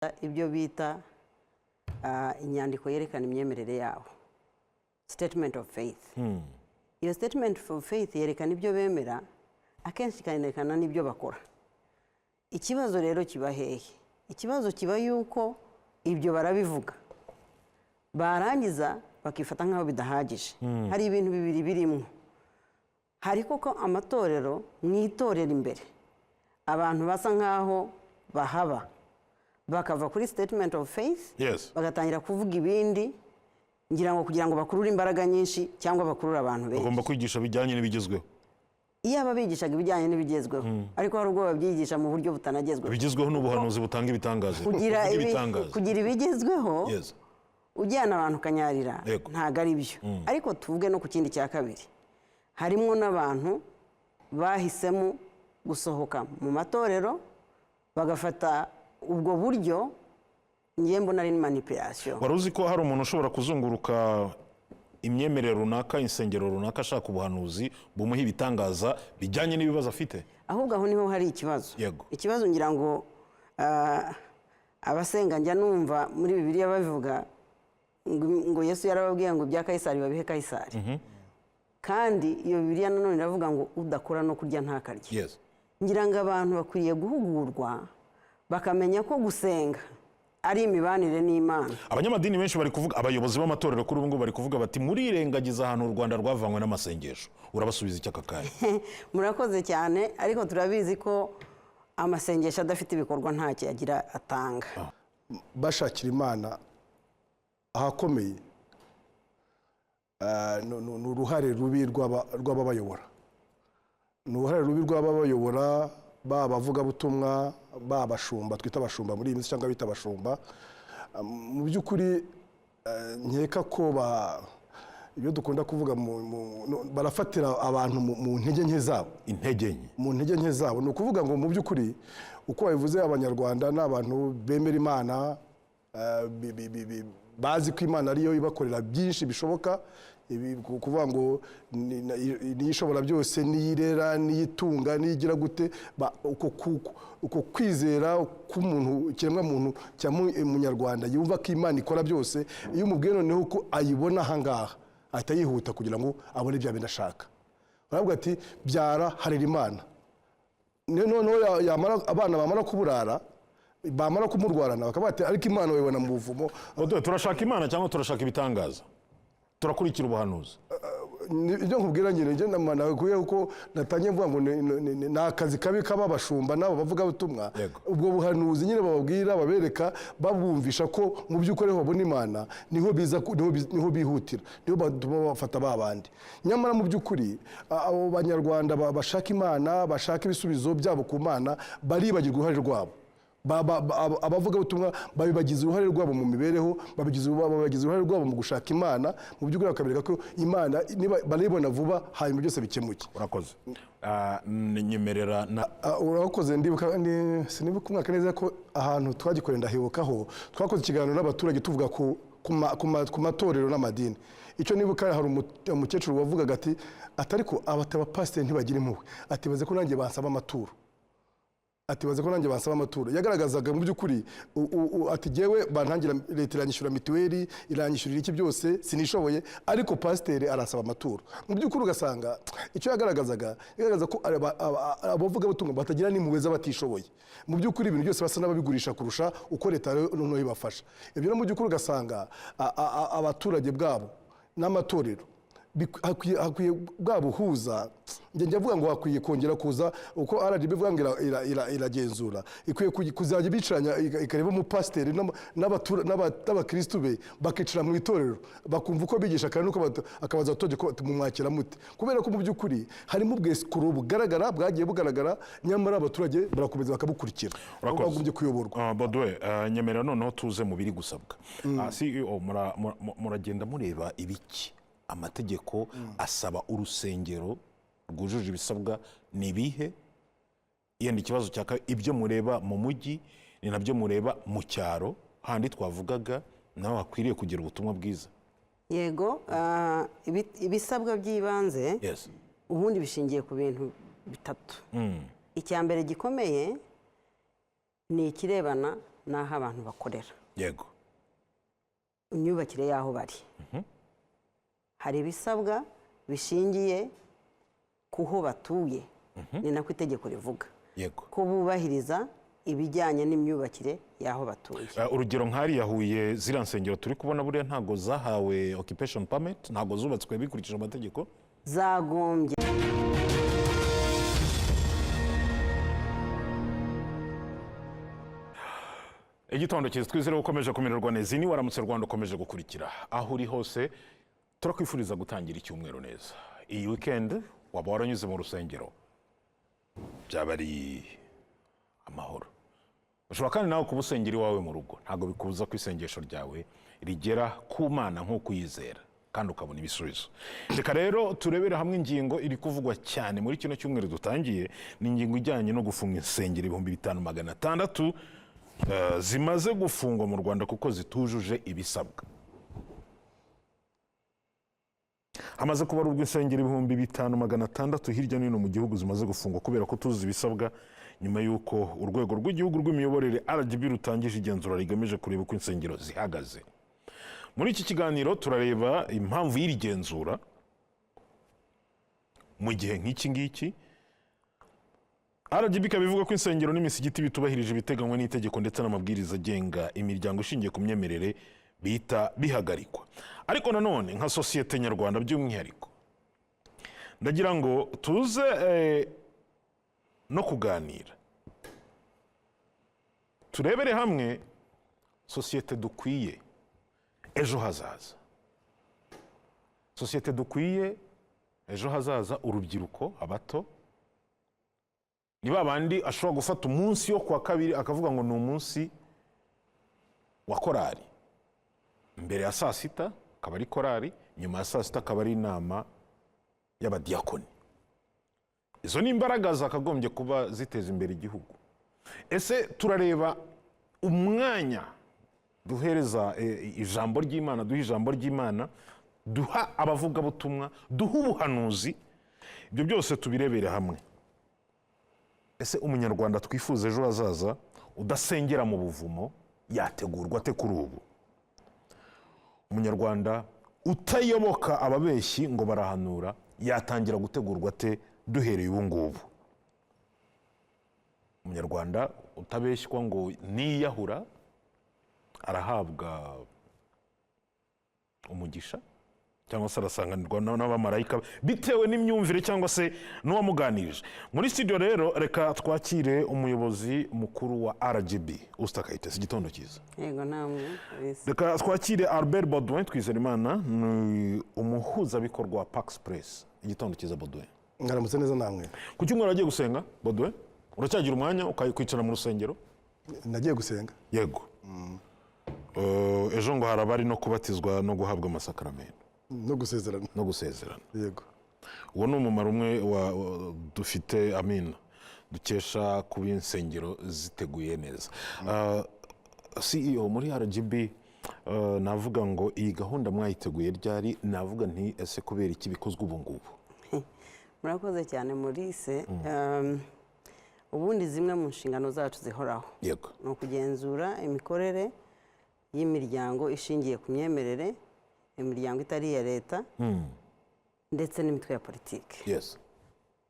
Ibyo bita inyandiko yerekana imyemerere yabo, statement of faith. Iyo statement of faith yerekana ibyo bemera, akenshi ikanerekana n'ibyo bakora. Ikibazo rero kiba hehe? Ikibazo kiba yuko ibyo barabivuga, barangiza bakifata nk'aho bidahagije. Hari ibintu bibiri birimo. Hari koko amatorero, mu itorero imbere abantu basa nk'aho bahaba, bakava kuri statement of faith, bagatangira kuvuga ibindi, ngira ngo kugira ngo bakurure imbaraga nyinshi cyangwa bakurure abantu benshi. Bagomba kwigisha bijyanye n'ibigezweho. Iyo ababigishaga ibijyanye n'ibigezweho, ariko hari ubwo babyigisha mu buryo butanagezweho. Ibigezweho ni ubuhanuzi butanga ibitangaza. Kugira Buvuga ibitangaza. Kugira ibigezweho ujyana abantu ukanyarira, ntabwo ari byo. Ariko tuvuge no ku kindi cya kabiri, harimo n'abantu bahisemo gusohoka mu matorero, bagafata ubwo buryo. Ngiye mbona ari manipulation. Wari uzi ko hari umuntu ushobora kuzunguruka imyemerere runaka, insengero runaka, ashaka ubuhanuzi bumuha ibitangaza bijyanye n'ibibazo afite? Ahubwo aho niho hari ikibazo. Ikibazo ngira ngo abasenga, njya numva muri Bibiliya babivuga ngo Yesu yarababwiye ngo ibya Kayisari babihe Kayisari. Kandi iyo Bibiliya nanone iravuga ngo udakora no kurya ntakarye. Ngira ngo abantu bakwiriye guhugurwa, bakamenya ko gusenga ari imibanire n'Imana. Abanyamadini benshi bari kuvuga, abayobozi b'amatorero kuri ubu ngubu bari kuvuga bati: "Murirengagiza ahantu u Rwanda rwavanywe n'amasengesho." Urabasubiza iki aka kanya? Murakoze cyane, ariko turabizi ko amasengesho adafite ibikorwa ntacyo yagira atanga. Bashakira Imana ahakomeye, ni uruhare rubi rw'ababayobora, ni uruhare rubi rw'ababayobora, baba abavugabutumwa, baba abashumba, twita abashumba muri iyi minsi cyangwa bita abashumba. Mu by'ukuri nkeka ko ibyo dukunda kuvuga no, barafatira abantu mu ntege nke zabo. Intege nke. Mu ntege nke zabo. Ni ukuvuga ngo mu by'ukuri, uko babivuze, Abanyarwanda ni abantu bemera Imana, bazi ko Imana ariyo ibakorera byinshi bishoboka. Ibi kuvuga ngo niyo ishobora byose, niyo irera, niyo itunga, niyo igira gute. Uko kwizera k'umuntu, ikiremwamuntu cya munyarwanda yumva ko Imana ikora byose, iyo umubwiye noneho ko ayibona ahangaha, ahita yihuta kugira ngo abone bya bintu ashaka. Baravuga ati: "Byara, harira Imana." Noneho yamara, abana bamara kuburara, bamara kumurwarana, bakavuga ati: "Ariko Imana wayibona mu buvumo." Odo, turashaka Imana cyangwa turashaka ibitangaza? Turakurikira ubuhanuzi? Ibyo nkubwira nyine, njye nakubwiye kuko natangiye mvuga ngo ni akazi kabi kaba abashumba n'abo bavugabutumwa. Ubwo buhanuzi nyine bababwira, babereka, babumvisha ko mu by'ukuri ariho babona Imana, niho biza niho bihutira, niho batuma bafata ba bandi. Nyamara mu by'ukuri abo Banyarwanda bashaka Imana, bashaka ibisubizo byabo ku Mana, baribagirwa uruhare rwabo. Abavugabutumwa babibagiza uruhare rwabo mu mibereho, babigize uruhare rwabo mu gushaka Imana. Mu by'ukuri bakabereka ko Imana niba barayibona vuba, hanyuma byose bikemuke. Urakoze. Nyemerera na Urakoze. Ndibuka, sinibuka umwaka neza, ko ahantu twagikoreye ndahibukaho, twakoze ikiganiro n'abaturage tuvuga ku matorero n'amadini. Icyo nibuka, hari umukecuru wavugaga ati ariko abapasiteri ntibagira impuhwe, ati baze ko nanjye bansaba amaturo, ati baze ko nanjye bansaba amaturo. Yagaragazaga mu by'ukuri ati: "Jyewe bantangira, leta iranyishyura mituweli, iranyishyurira iki byose, sinishoboye, ariko pasiteri arasaba amaturo." Mu by'ukuri ugasanga icyo yagaragazaga, yagaragaza ko abavugabutumwa batagira n'impuhwe z'abatishoboye. Mu by'ukuri ibintu byose basa n'ababigurisha kurusha uko leta noneho ibafasha. Ibyo rero mu by'ukuri ugasanga abaturage bwabo n'amatorero hakwiye bwa buhuza. Njye njya mvuga ngo hakwiye kongera kuza uko RGB ivuga ngo iragenzura, ikwiye kuzajya bicaranya, ikareba umupasiteri n'abakristu be, bakicara mu itorero, bakumva uko bigisha, kandi nuko akabaza abaturage ko mumwakira mute, kubera ko mu by'ukuri harimo ubwesikuru bugaragara, bwagiye bugaragara, nyamara abaturage barakomeza bakabukurikira. Urakoze. Bagombye kuyoborwa. Baudouin, nyemerera noneho tuze mu biri gusabwa. CEO, muragenda mureba ibiki? Amategeko asaba urusengero rwujuje ibisabwa ni ibihe? Yenda ikibazo cya kabiri, ibyo mureba mu mujyi ni nabyo mureba mu cyaro handi twavugaga, nawe hakwiriye kugira ubutumwa bwiza? Yego, ibisabwa by'ibanze ubundi bishingiye ku bintu bitatu. Icya mbere gikomeye ni ikirebana n'aho abantu bakorera, imyubakire y'aho bari. Hari ibisabwa bishingiye ku ho batuye, ni nako itegeko rivuga, ko bubahiriza ibijyanye n'imyubakire y'aho batuye. Urugero nk'hariya Huye, ziriya nsengero turi kubona buriya ntabwo zahawe occupation permit, ntabwo zubatswe bikurikije amategeko. Zagombye. Igitondo cyiza, twizere ko ukomeje kumererwa neza. Ni Waramutse Rwanda ukomeje gukurikira. Aho uri hose turakwifuriza gutangira icyumweru neza. Iyi weekend waba waranyuze mu rusengero, byaba ari amahoro. Ushobora kandi nawe kuba usengera iwawe mu rugo, ntabwo bikubuza ko isengesho ryawe rigera ku Mana nk'uko uyizera kandi ukabona ibisubizo. Reka rero turebere hamwe ingingo iri kuvugwa cyane muri kino cyumweru dutangiye. Ni ingingo ijyanye no gufunga insengero 5600 zimaze gufungwa mu Rwanda kuko zitujuje ibisabwa. Hamaze kubarurwa insengero 5600 hirya no hino mu gihugu zimaze gufungwa kubera kutuzuza ibisabwa, nyuma y'uko Urwego rw'Igihugu rw'Imiyoborere, RGB, rutangije igenzura rigamije kureba uko insengero zihagaze. Muri iki kiganiro turareba impamvu y'iri genzura mu gihe nk'iki ngiki. RGB ikaba ivuga ko insengero n'imisigiti bitubahirije ibiteganywa n'itegeko ndetse n'amabwiriza agenga imiryango ishingiye ku myemerere bihita bihagarikwa. Ariko nanone nka sosiyete nyarwanda by'umwihariko, ndagira ngo tuze no kuganira, turebere hamwe sosiyete dukwiye ejo hazaza, sosiyete dukwiye ejo hazaza. Urubyiruko, abato, ni ba bandi ashobora gufata umunsi wo kuwa kabiri akavuga ngo ni umunsi wa korari, mbere ya saa sita akaba ari korari, nyuma ya saa sita akaba ari inama y'abadiyakoni. Izo ni imbaraga zakagombye kuba ziteza imbere igihugu. Ese turareba umwanya duhereza ijambo ry'Imana, duha ijambo ry'Imana, duha abavugabutumwa, duha ubuhanuzi? Ibyo byose tubirebere hamwe. Ese umunyarwanda twifuza ejo hazaza udasengera mu buvumo yategurwa ate kuri ubu? Umunyarwanda utayoboka ababeshyi ngo barahanura yatangira gutegurwa ate duhereye ubu ngubu? Umunyarwanda utabeshywa ngo niyahura arahabwa umugisha cyangwa se arasanganirwa n'abamarayika, bitewe n'imyumvire cyangwa se n'uwamuganirije. Muri studio rero reka twakire umuyobozi mukuru wa RGB, Usta Kayitesi. Igitondo cyiza. Yego, namwe wese. Reka twakire Albert Baudouin Twizerimana, ni umuhuzabikorwa wa Pax Press. Igitondo cyiza, Baudouin. Mwaramutse neza namwe. Ku cyumweru wagiye gusenga, Baudouin? Uracyagira umwanya ukakwicara mu rusengero? Nagiye gusenga. Yego. Ejo ngo hari abari no kubatizwa no guhabwa amasakaramentu. No gusezerana. No gusezerana. Yego. Uwo ni umumaro umwe dufite, amina, dukesha kuba insengero ziteguye neza. CEO muri RGB, navuga ngo iyi gahunda mwayiteguye ryari? Navuga nti ese kubera iki bikozwe ubu ngubu? Murakoze cyane, Maurice. Ubundi zimwe mu nshingano zacu zihoraho ni ukugenzura imikorere y'imiryango ishingiye ku myemerere, imiryango itari iya leta ndetse n'imitwe ya politiki.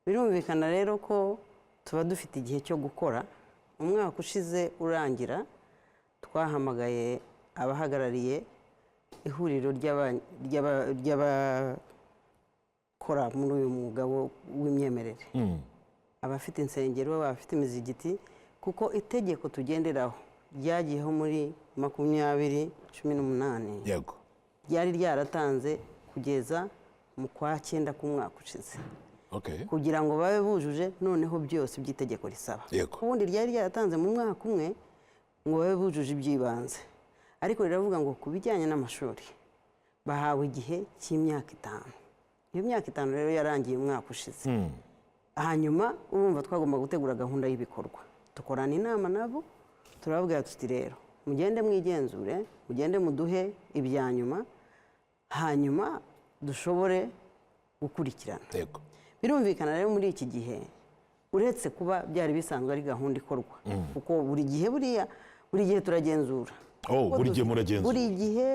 Birumvikana rero ko tuba dufite igihe cyo gukora. Umwaka ushize urangira twahamagaye abahagarariye ihuriro ry'abakora muri uyu mwuga w'imyemerere, abafite insengero, abafite imizigiti, kuko itegeko tugenderaho ryagiyeho muri 2018, ryari ryaratanze kugeza mu kwa cyenda k'umwaka ushize kugira ngo babe bujuje noneho byose by'itegeko risaba. Ubundi ryari ryaratanze mu mwaka umwe ngo babe bujuje iby'ibanze, ariko riravuga ngo ku bijyanye n'amashuri bahawe igihe cy'imyaka 5. Iyo myaka 5 rero yarangiye umwaka ushize. Hanyuma urumva twagomba gutegura gahunda y'ibikorwa, dukorana inama nabo, turababwira tuti rero mugende mwigenzure, mugende muduhe ibya nyuma, hanyuma dushobore gukurikirana. Birumvikana rero muri iki gihe, uretse kuba byari bisanzwe ari gahunda ikorwa, kuko buri gihe buriya Buri gihe turagenzura. Oh, Kuko buri gihe muragenzura.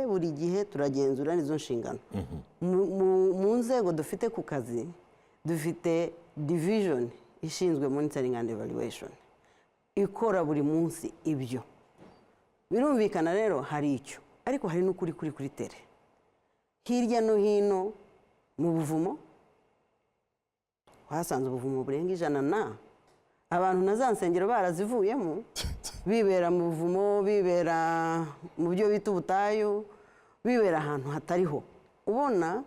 Buri gihe turagenzura, nizo nshingano. Mu nzego dufite ku kazi, dufite division ishinzwe monitoring and evaluation, ikora buri munsi ibyo. Birumvikana rero hari icyo, ariko hari n'ukuri kuri terrain hirya no hino mu buvumo. Twasanze ubuvumo burenga 100 na abantu na za nsengero barazivuyemo, bibera mu buvumo, bibera mu byo bita ubutayu, bibera ahantu hatariho, ubona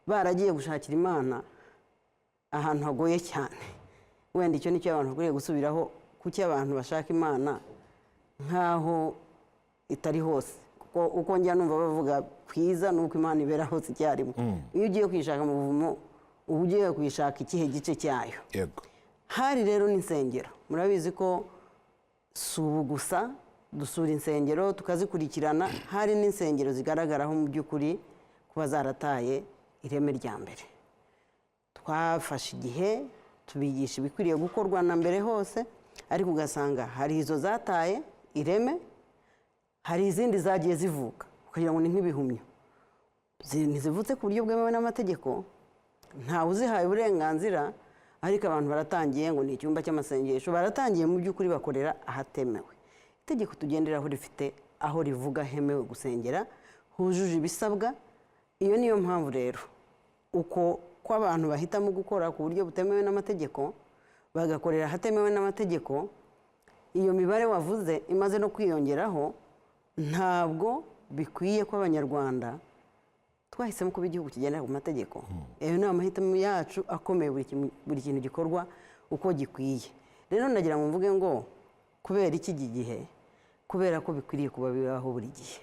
baragiye gushakira Imana ahantu hagoye cyane. Wenda icyo nicyo abantu bakwiriye gusubiraho: kuki abantu bashaka Imana nk'aho itari hose? Kuko uko njya numva bavuga kwiza ni uko Imana ibera hose icyarimwe. Iyo ugiye kuyishaka mu buvumo, uba ugiye kuyishaka ikihe gice cyayo? Hari rero n'insengero. Murabizi ko si ubu gusa dusura insengero tukazikurikirana. Hari n'insengero zigaragaraho mu by'ukuri kuba zarataye ireme rya mbere. Twafashe igihe tubigisha ibikwiriye gukorwa na mbere hose, ariko ugasanga hari izo zataye ireme, hari izindi zagiye zivuka ukagira ngo ni nk'ibihumyo. Ntizivutse ku buryo bwemewe n'amategeko, ntawe uzihaye uburenganzira, ariko abantu baratangiye ngo ni icyumba cy'amasengesho, baratangiye mu by'ukuri bakorera ahatemewe. Itegeko tugenderaho rifite aho rivuga hemewe gusengera hujuje ibisabwa. Iyo niyo mpamvu rero uko ko abantu bahitamo gukora ku buryo butemewe n'amategeko, bagakorera ahatemewe n'amategeko, iyo mibare wavuze imaze no kwiyongeraho. Ntabwo bikwiye ko Abanyarwanda twahisemo kuba igihugu kigendera ku mategeko. Ayo ni amahitamo yacu akomeye, buri kintu gikorwa uko gikwiye. Rero ndagira ngo mvuge ngo kubera iki gihe? Kubera ko bikwiriye kuba bibaho buri gihe.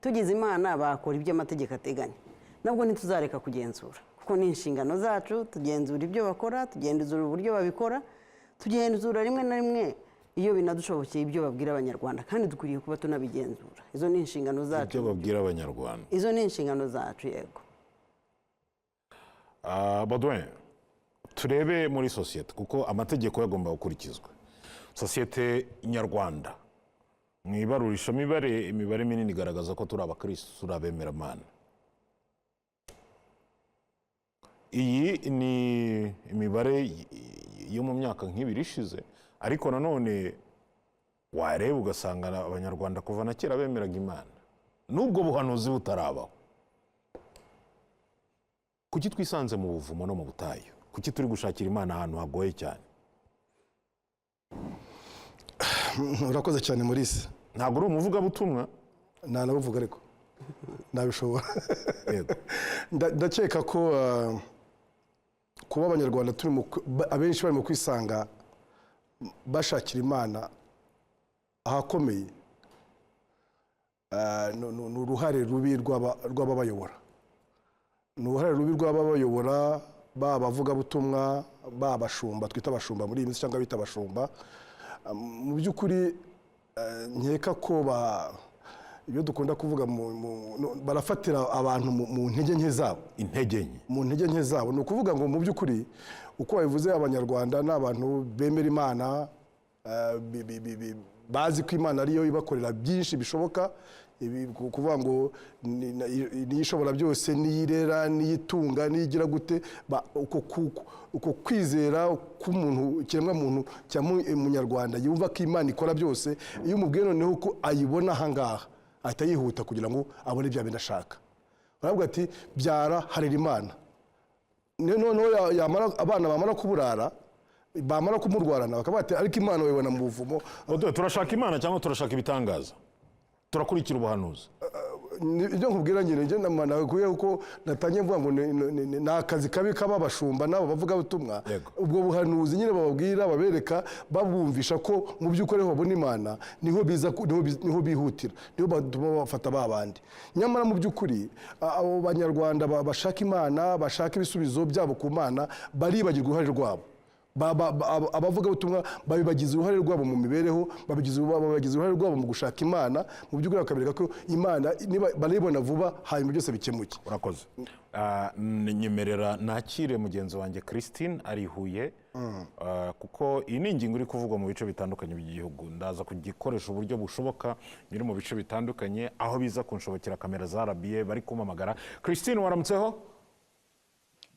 Tugize Imana bakora ibyo amategeko ateganya, nabwo ntituzareka kugenzura, kuko ni inshingano zacu. Tugenzura ibyo bakora, tugenzura uburyo babikora, tugenzura rimwe na rimwe iyo binadushobokeye ibyo babwira Abanyarwanda, kandi dukwiriye kuba tunabigenzura. Izo ni inshingano zacu. Ibyo babwira Abanyarwanda. Izo ni inshingano zacu, yego. Baudouin, turebe muri sosiyete, kuko amategeko yagomba gukurikizwa. Sosiyete nyarwanda mu ibarurishamibare, imibare minini igaragaza ko turi abakirisitu, turi abemeramana. Iyi ni imibare yo mu myaka nk'ibiri ishize, ariko nanone wareba ugasanga Abanyarwanda kuva na kera bemeraga Imana n'ubwo buhanuzi butarabaho. Kuki twisanze mu buvumo no mu butayu? Kuki turi gushakira Imana ahantu hagoye cyane? Urakoze cyane, Maurice. Ntabwo uri umuvugabutumwa. Ntanabuvuga, ariko nabishobora. Yego. Ndakeka ko kuba Abanyarwanda turi abenshi bari mu kwisanga bashakira Imana ahakomeye, ni uruhare rubi rw'ababayobora, ni uruhare rubi rw'ababayobora, baba abavugabutumwa, baba abashumba twita abashumba muri iyi minsi cyangwa bita abashumba. Mu by'ukuri nkeka ko ibyo dukunda kuvuga no, barafatira abantu mu ntege nke zabo. Intege nke. Mu ntege nke zabo. Ni ukuvuga ngo mu by'ukuri, uko babivuze, Abanyarwanda ni abantu bemera Imana, bazi ko Imana ariyo ibakorera byinshi bishoboka. Ibi kuvuga ngo niyo ishobora byose, niyo irera, niyo itunga, niyo igira gute. Uko kwizera k'umuntu, ikiremwamuntu cya munyarwanda yumva ko Imana ikora byose, iyo umubwiye noneho ko ayibona ahangaha, ahita yihuta kugira ngo abone bya bintu ashaka. Baravuga ati: "Byara, harira Imana." Noneho yamara, abana bamara kuburara, bamara kumurwarana, bakavuga ati: "Ariko Imana bayibona mu buvumo." Baudouin, turashaka Imana cyangwa turashaka ibitangaza? Turakurikira ubuhanuzi? Ibyo nkubwira nyine, njye nakubwiye kuko natangiye mvuga ngo ni akazi kabi kaba abashumba n'abo bavugabutumwa. Ubwo buhanuzi nyine bababwira, babereka, babumvisha ko mu by'ukuri ariho babona Imana, niho biza niho bihutira, niho batuma bafata ba bandi. Nyamara mu by'ukuri abo Banyarwanda bashaka Imana, bashaka ibisubizo byabo ku Mana, baribagirwa uruhare rwabo. Abavugabutumwa babibagize uruhare rwabo mu mibereho, babigize uruhare rwabo mu gushaka Imana. Mu by'ukuri bakabereka ko Imana niba barayibona vuba, hanyuma byose bikemuke. Urakoze. Nyemerera nakire mugenzi wanjye Christine ari i Huye, kuko iyi ni ingingo iri kuvugwa mu bice bitandukanye by'igihugu. Ndaza kugikoresha uburyo bushoboka nyiri mu bice bitandukanye aho biza kunshobokera. Kamera za RBA bari kumpamagara. Christine, waramutseho?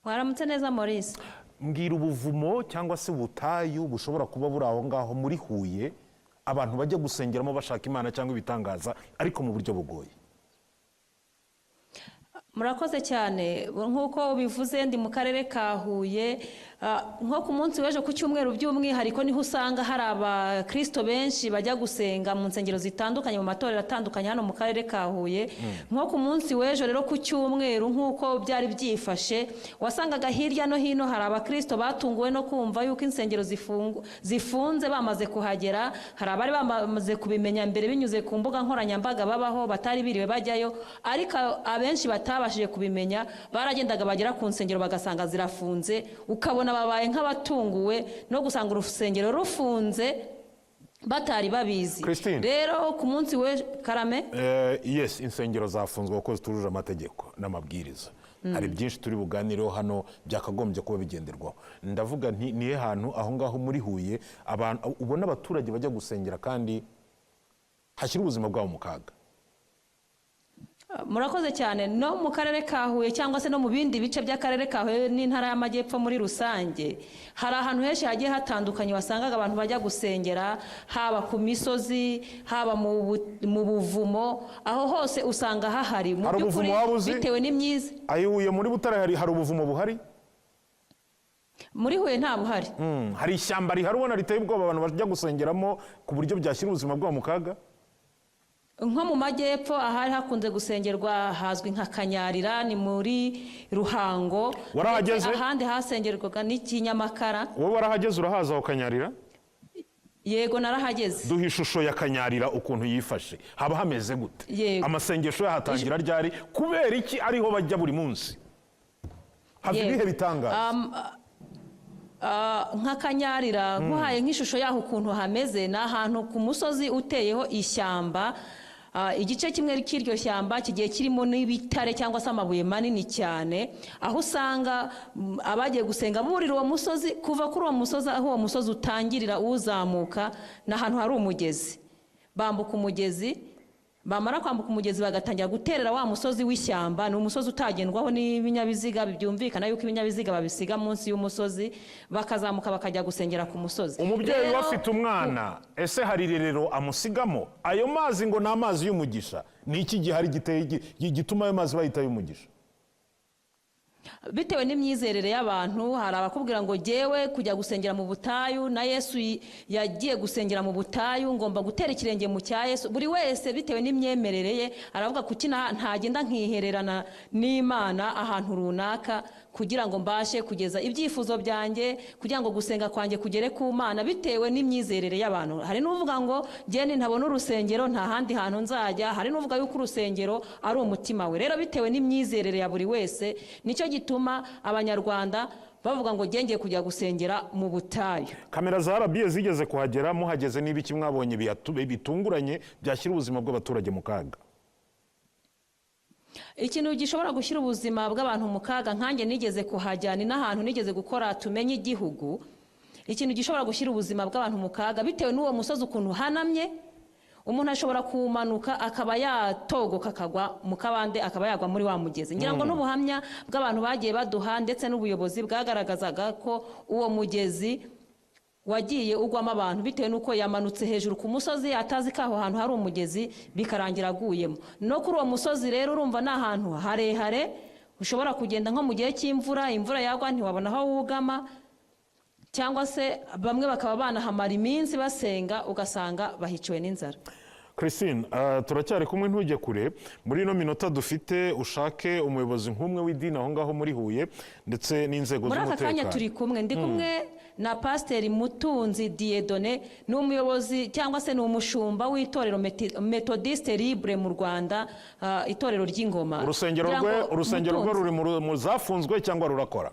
Waramutse neza, Maurice. Mbwira ubuvumo cyangwa se ubutayu bushobora kuba buri aho ngaho muri Huye, abantu bajya gusengeramo bashaka Imana cyangwa ibitangaza, ariko mu buryo bugoye. Murakoze cyane. Nk'uko ubivuze, ndi mu karere ka Huye. Nko ku munsi w'ejo ku cyumweru by'umwihariko, niho usanga hari abakirisito benshi bajya gusenga mu nsengero zitandukanye, mu matorero atandukanye hano mu karere ka Huye. Nko ku munsi w'ejo rero ku cyumweru, nk'uko byari byifashe, wasangaga hirya no hino hari abakirisito batunguwe no kumva yuko insengero zifunze bamaze kuhagera. Hari abari bamaze kubimenya mbere binyuze ku mbuga nkoranyambaga babaho, batari biriwe bajyayo, ariko abenshi batabashije kubimenya baragendaga bagera ku nsengero bagasanga zirafunze, ukabona babaye nk'abatunguwe no gusanga urusengero rufunze batari babizi. Christine. Rero ku munsi we, karame. Yes, insengero zafunzwe kuko zitujuje amategeko n'amabwiriza. Hari byinshi turi buganireho hano byakagombye kuba bigenderwaho. Ndavuga nti nihe hantu aho ngaho muri Huye abantu ubona abaturage bajya gusengera kandi hashyira ubuzima bwabo mu kaga? Murakoze cyane. No mu karere ka Huye cyangwa se no mu bindi bice by'akarere ka Huye n'intara y'Amajyepfo muri rusange, hari ahantu henshi hagiye hatandukanye wasangaga abantu bajya gusengera, haba ku misozi, haba mu buvumo, aho hose usanga hahari mu Hari by'ukuri ubuvumo waba uzi? bitewe n'imyiza. Aho i Huye muri Butare hari ubuvumo buhari? Muri Huye nta buhari. Hari ishyamba rihari ubona riteye ubwoba abantu bajya gusengeramo ku buryo byashyira ubuzima bwabo mu kaga? Nko mu majyepfo ahari hakunze gusengerwa hazwi nka Kanyarira, ni muri Ruhango. Warahageze? Ndetse ahandi hasengerwaga n'ikinyamakara. Wowe warahageze, urahaza aho Kanyarira? Yego, narahageze. Duha ishusho ya Kanyarira ukuntu yifashe, haba hameze gute? Yego. Amasengesho yahatangira ryari? Kubera iki ariho bajya buri munsi? Hava Yego. ibihe bitangaza? Nka Kanyarira, nkuhaye nk'ishusho yaho ukuntu hameze, ni ahantu ku musozi uteyeho ishyamba. Igice kimwe cy'iryo shyamba kigiye kirimo n'ibitare cyangwa se amabuye manini cyane, aho usanga abagiye gusenga burira uwo musozi. Kuva kuri uwo musozi, aho uwo musozi utangirira uzamuka, ni ahantu hari umugezi. Bambuka umugezi, bamara kwambuka umugezi bagatangira guterera wa musozi w'ishyamba. Ni umusozi utagendwaho n'ibinyabiziga, byumvikana yuko ibinyabiziga babisiga munsi y'umusozi, bakazamuka bakajya gusengera ku musozi. Umubyeyi we Rero- afite umwana, ese hari irerero amusigamo? Ayo mazi ngo ni amazi y'umugisha. Ni iki gihari giteye gituma ayo mazi bayita ay'umugisha? Bitewe n'imyizerere y'abantu. Hari abakubwira ngo jyewe kujya gusengera mu butayu, na Yesu yagiye gusengera mu butayu, ngomba gutera ikirenge mu cya Yesu. Buri wese bitewe n'imyemerere ye aravuga kuki ntagenda nkihererana n'Imana ahantu runaka kugira ngo mbashe kugeza ibyifuzo byanjye, kugira ngo gusenga kwanjye kugere ku Mana, bitewe n'imyizerere y'abantu. Hari n'uvuga ngo njye ntabona urusengero nta handi hantu nzajya. Hari n'uvuga yuko urusengero ari umutima we. Rero bitewe n'imyizerere ya buri wese, nicyo gituma Abanyarwanda bavuga ngo ngiye kujya gusengera mu butayu. Kamera za RBA zigeze kuhagera. Muhageze niba iki mwabonye bitunguranye byashyira ubuzima bw'abaturage mu kaga? Ikintu gishobora gushyira ubuzima bw'abantu mu kaga, nkanjye nigeze kuhajya, ni n'ahantu nigeze gukora tumenye igihugu. Ikintu gishobora gushyira ubuzima bw'abantu mu kaga, bitewe n'uwo musozi ukuntu uhanamye, umuntu ashobora kuwumanuka akaba yatogoka akagwa mu kabande, akaba yagwa muri wa mugezi. Ngira ngo n'ubuhamya bw'abantu bagiye baduha ndetse n'ubuyobozi bwagaragazaga ko uwo mugezi wagiye ugwamo abantu bitewe n'uko yamanutse hejuru ku musozi atazi ko aho hantu hari umugezi, bikarangira aguyemo. No kuri uwo musozi rero, urumva ni ahantu harehare ushobora kugenda nko mu gihe cy'imvura, imvura yagwa ntiwabona aho wugama, cyangwa se bamwe bakaba banahamara iminsi basenga, ugasanga bahiciwe n'inzara. Christine, turacyari kumwe, ntujye kure. Muri ino minota dufite, ushake umuyobozi nk'umwe w'idini aho ngaho muri Huye ndetse n'inzego Muri aka kanya z'umutekano. turi kumwe, ndi kumwe na Pasiteri Mutunzi Dieudonné, ni umuyobozi cyangwa se ni umushumba w'itorero Methodiste Libre mu Rwanda, itorero ry'Ingoma. Urusengero Ngira rwe ngo urusengero rwe Mutunzi- ruri mu zafunzwe cyangwa rurakora?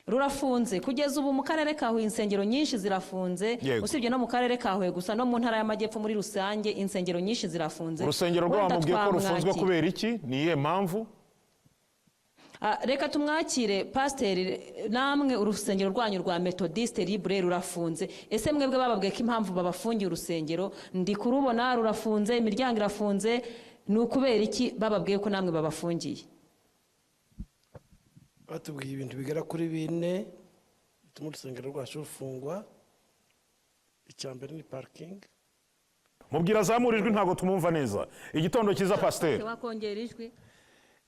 Rurafunze kugeza ubu. Mu karere ka Huye insengero nyinshi zirafunze. Usibye no mu karere ka Huye gusa, no mu Ntara y'Amajyepfo muri rusange insengero nyinshi zirafunze. Urusengero Wenda rwabo mubwiye ko rufunzwe twamwakira. kubera iki? Ni iyihe mpamvu? Reka tumwakire. Pasiteri, namwe urusengero rwanyu rwa Methodiste Libre rurafunze. Ese mwebwe bababwiye ko impamvu babafungiye urusengero? Ndi kurubona rurafunze, imiryango irafunze, ni ukubera iki bababwiye ko namwe babafungiye? Batubwiye ibintu bigera kuri bine bituma urusengero rwacu rufungwa. Icya mbere ni parking. Mubwira azamura ijwi, ntabwo tumwumva neza. Igitondo cyiza, pasiteri. Wakongera ijwi.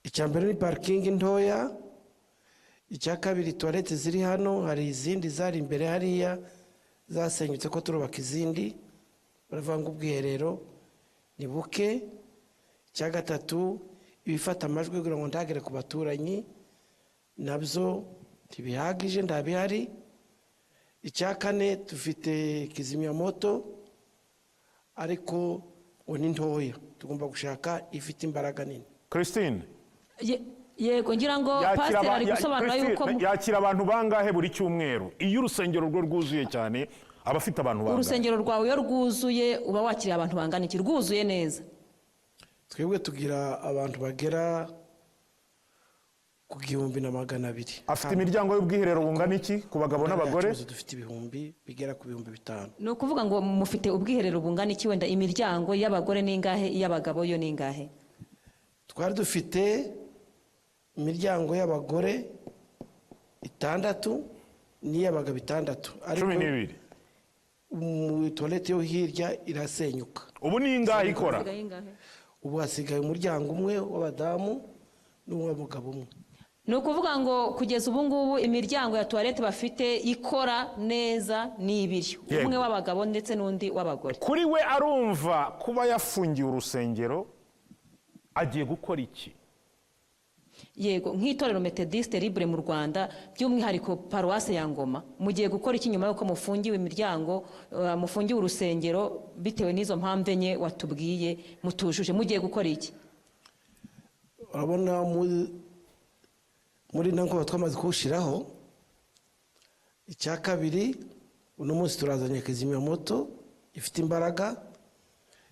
Icya mbere ni parking ntoya. Icya kabiri, toilette ziri hano, hari izindi zari imbere hariya zasenyutse, ko turubaka izindi, baravuga ngo ubwiherero ni buke. Icya gatatu, ibifata amajwi kugira ngo ntagere ku baturanyi nabyo ntibihagije, ntabihari. Icya kane, dufite kizimyamoto ariko ngo ni ntoya, tugomba gushaka ifite imbaraga nini. Christine. Yego, ngira ngo yakira pasiteri ari gusobanura Christine, yuko yakira abantu bangahe buri cyumweru? Iyo urusengero rwe rwuzuye cyane, aba afite abantu bangahe? Urusengero rwawe iyo rwuzuye uba wakiriye abantu bangana iki, rwuzuye neza? Twebwe tugira abantu bagera ku 1200. Afite imiryango y'ubwiherero bungana iki ku bagabo n'abagore? Yacu dufite ibihumbi bigera ku 5000. Ni ukuvuga ngo mufite ubwiherero bungana iki? Wenda imiryango y'abagore ni ingahe, iy'abagabo yo ni ingahe? Twari dufite imiryango y'abagore itandatu n'iy'abagabo itandatu, ariko 12. Mu toilette yo hirya irasenyuka. Ubu ni ingahe ikora? Hasigaye ingahe? Ubu hasigaye umuryango umwe w'abadamu n'uw'umugabo umwe. Ni ukuvuga ngo kugeza ubu ngubu imiryango ya toilette bafite ikora neza ni ibiri, umwe w'abagabo ndetse n'undi w'abagore. Kuri we arumva kuba yafungiwe urusengero, agiye gukora iki? Yego, nk'itorero Methodiste Libre mu Rwanda, by'umwihariko paruwase ya Ngoma, mugiye gukora iki nyuma y'uko mufungiwe imiryango, mufungiwe urusengero bitewe n'izo mpamvu enye watubwiye mutujuje? Mugiye gukora iki? Urabona muri ntabwo twamaze kuwushyiraho. Icya kabiri, uno munsi turazanye kizimyamoto ifite imbaraga.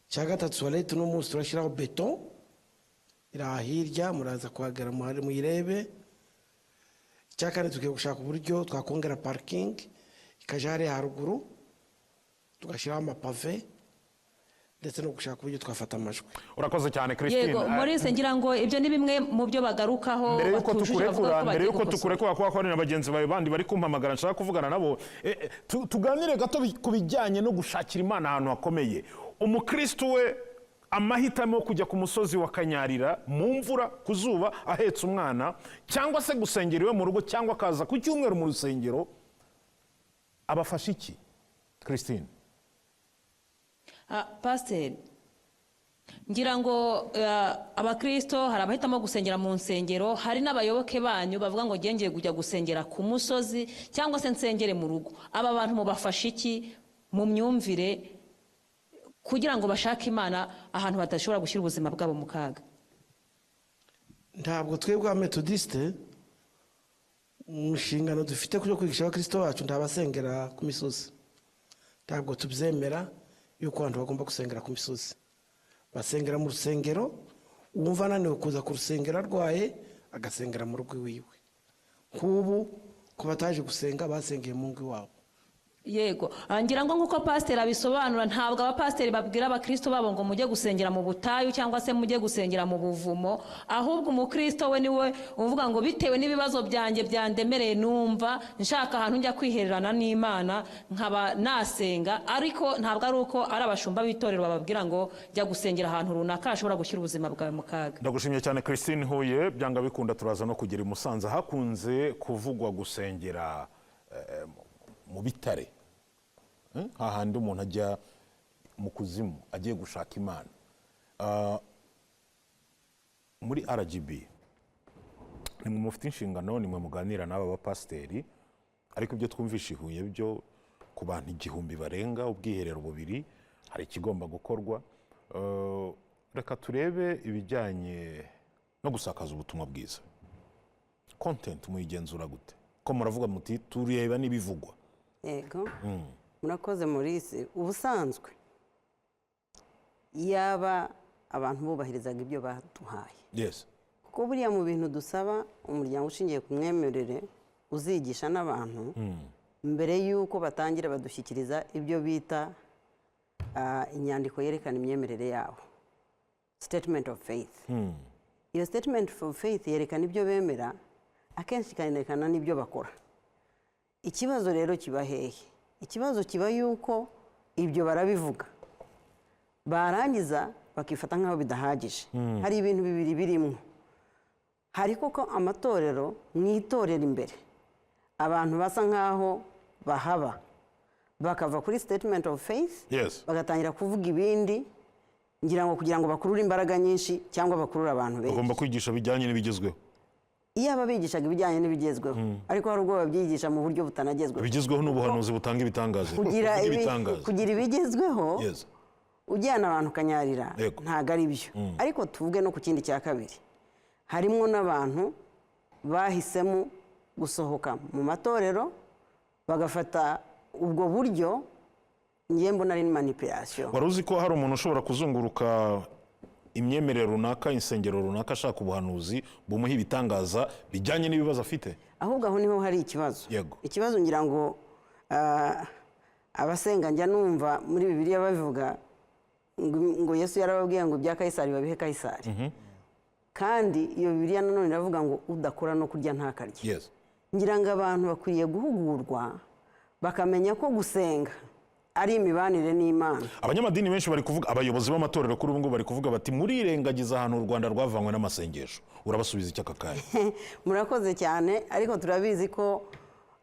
Icya gatatu, toilette, uno munsi turashyiraho beto, iri aha hirya, muraza kuhagera muhari muyirebe. Icya kane, tugiye gushaka uburyo twakongera parking ikajya hariya haruguru, tugashyiraho amapave, ndetse no gushaka uburyo twafata amajwi. Urakoze cyane, Christine. Yego, Maurice, ngira ngo ibyo ni bimwe mu byo bagarukaho Mbere yuko batujuje, bavuga tukurekura, ko mbere bagiye yuko gukosora. tukurekura, kuko hari na bagenzi bawe bandi bari kumpamagara nshaka kuvugana nabo, tuganire gato ku bijyanye no gushakira Imana ahantu hakomeye. Umukristo we amahitamo yo kujya ku musozi wa Kanyarira mu mvura, ku zuba, ahetse umwana, cyangwa se gusengera iwe mu rugo, cyangwa akaza ku cyumweru mu rusengero, abafasha iki, Christine? Pasiteri, ngira ngo abakristo hari abahitamo gusengera mu nsengero, hari n'abayoboke banyu bavuga ngo ngiye kujya gusengera ku musozi cyangwa se nsengere mu rugo. Aba bantu mubafasha iki mu myumvire kugira ngo bashake Imana ahantu badashobora gushyira ubuzima bwabo mu kaga? Ntabwo twebwe Abametodisite mu nshingano dufite yo kwigisha abakristo bacu, ntabasengera ku misozi. Ntabwo tubyemera yuko abantu bagomba gusengera ku misozi. Basengera mu rusengero. Uwumva ananiwe kuza ku rusengero, arwaye, agasengera mu rugo iwiwe. Nk'ubu ku bataje gusenga, basengeye mu ngo iwabo. Yego. Ngira ngo nk'uko pasiteri abisobanura, ntabwo abapasiteri babwira abakristo babo ngo mujye gusengera mu butayu cyangwa se mujye gusengera mu buvumo, ahubwo umukristo we niwe uvuga ngo bitewe n'ibibazo byanjye byandemereye, numva nshaka ahantu njya kwihererana n'Imana nkaba nasenga. Ariko ntabwo ari uko ari abashumba b'itorero bababwira ngo jya gusengera ahantu runaka hashobora gushyira ubuzima bwawe mu kaga. Ndagushimiye cyane, Christine Huye. Byanga bikunda turaza no kugera i Musanze, hakunze kuvugwa gusengera mu bitare, hahandi umuntu ajya mu kuzimu agiye gushaka Imana. Muri RGB nimwe mufite inshingano, nimwe muganira n'aba bapasiteri, ariko ibyo twumvishe i Huye byo ku bantu 1000 barenga, ubwiherero bubiri, hari ikigomba gukorwa. Reka turebe ibijyanye no gusakaza ubutumwa bwiza. Content muyigenzura gute? Ko muravuga muti tureba n'ibivugwa. Yego, murakoze Maurice. Ubusanzwe yaba abantu bubahirizaga ibyo baduhaye, kuko buriya mu bintu dusaba umuryango ushingiye ku myemerere uzigisha n'abantu, mbere y'uko batangira badushyikiriza ibyo bita inyandiko yerekana imyemerere yabo, statement of faith. Iyo statement of faith yerekana ibyo bemera, akenshi ikanerekana n'ibyo bakora. Ikibazo rero kiba hehe? Ikibazo kiba yuko ibyo barabivuga, barangiza bakifata nk'aho bidahagije. Hari ibintu bibiri birimo. Hari koko amatorero, mu itorero imbere abantu basa nk'aho bahaba, bakava kuri statement of faith, bagatangira kuvuga ibindi, ngira ngo kugira ngo bakurure imbaraga nyinshi cyangwa bakurure abantu benshi. Bagomba kwigisha bijyanye n'ibigezweho. Iyo bigishaga ibijyanye n'ibigezweho, ariko hari ubwo babyigisha mu buryo butanagezweho. Ibigezweho ni ubuhanuzi butanga ibitangaza, Kugira buvuga ibitangaza. Kugira ibigezweho ujyana abantu ukanyarira, ntabwo ari byo. Ariko tuvuge no ku kindi cya kabiri, harimo n'abantu bahisemo gusohoka mu matorero, bagafata ubwo buryo. Ngiye mbona ari manipulation. Wari uzi ko hari umuntu ushobora kuzunguruka imyemerere runaka, insengero runaka, ashaka ubuhanuzi bumuha ibitangaza bijyanye n'ibibazo afite? Ahubwo aho niho hari ikibazo. Ikibazo ngira ngo abasenga, njya numva muri Bibiliya babivuga ngo Yesu yarababwiye ngo ibya Kayisari babihe Kayisari. Kandi iyo Bibiliya nanone iravuga ngo udakora no kurya ntakarye. Ngira ngo abantu bakwiriye guhugurwa, bakamenya ko gusenga ari imibanire n'Imana. Abanyamadini benshi bari kuvuga, abayobozi b'amatorero kuri ubu ngubu bari kuvuga bati murirengagiza ahantu u Rwanda rwavanywe n'amasengesho. Urabasubiza iki aka kanya? Murakoze cyane, ariko turabizi ko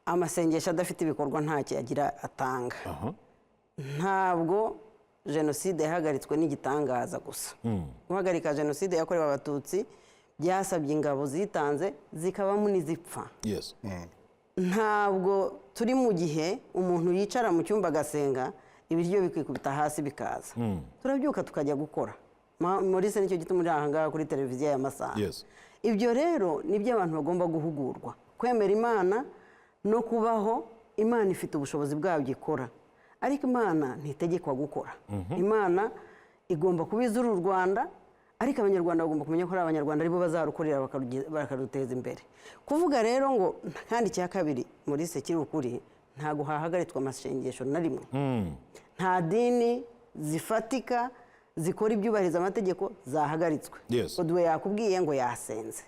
amasengesho adafite ibikorwa ntacyo yagira atanga. Ntabwo jenoside yahagaritswe n'igitangaza gusa. Guhagarika jenoside yakorewe Abatutsi byasabye ingabo zitanze, zikabamo n'izipfa. Ntabwo turi mu gihe umuntu yicara mu cyumba agasenga, ibiryo bikikubita hasi bikaza. Turabyuka tukajya gukora. Maurice, nicyo gituma uri aha ngaha kuri televiziyo y'amasaha. Ibyo rero nibyo abantu bagomba guhugurwa: kwemera Imana no kubaho. Imana ifite ubushobozi bwabyo ikora, ariko Imana ntitegekwa gukora. Imana igomba kuba izura u Rwanda, ariko Abanyarwanda bagomba kumenya ko ari Abanyarwanda, aribo bazarukorera bakaruteza imbere. Kuvuga rero ngo, kandi icya kabiri muri kiri ukuri, ntabwo hahagaritswe amasengesho na rimwe. Nta dini zifatika zikora ibyubahiriza amategeko zahagaritswe. Oduwe yakubwiye ngo yasenze.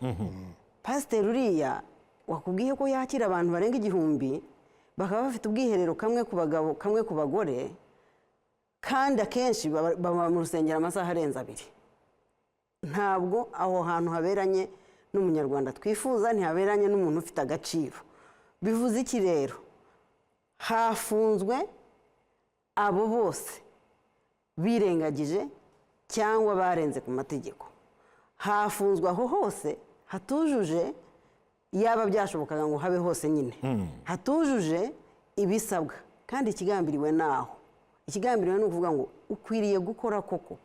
Pasiteri uriya wakubwiye ko yakira abantu barenga 1000, bakaba bafite ubwiherero kamwe ku bagabo, kamwe ku bagore, kandi akenshi baba mu rusengero amasaha arenze 2. Ntabwo aho hantu haberanye n'Umunyarwanda twifuza, ntihaberanye n'umuntu ufite agaciro. Bivuze iki rero? Hafunzwe abo bose birengagije cyangwa barenze ku mategeko. Hafunzwe aho hose hatujuje, yaba byashobokaga ngo habe hose nyine hatujuje ibisabwa. Kandi ikigambiriwe naho, ikigambiriwe ni ukuvuga ngo ukwiriye gukora koko.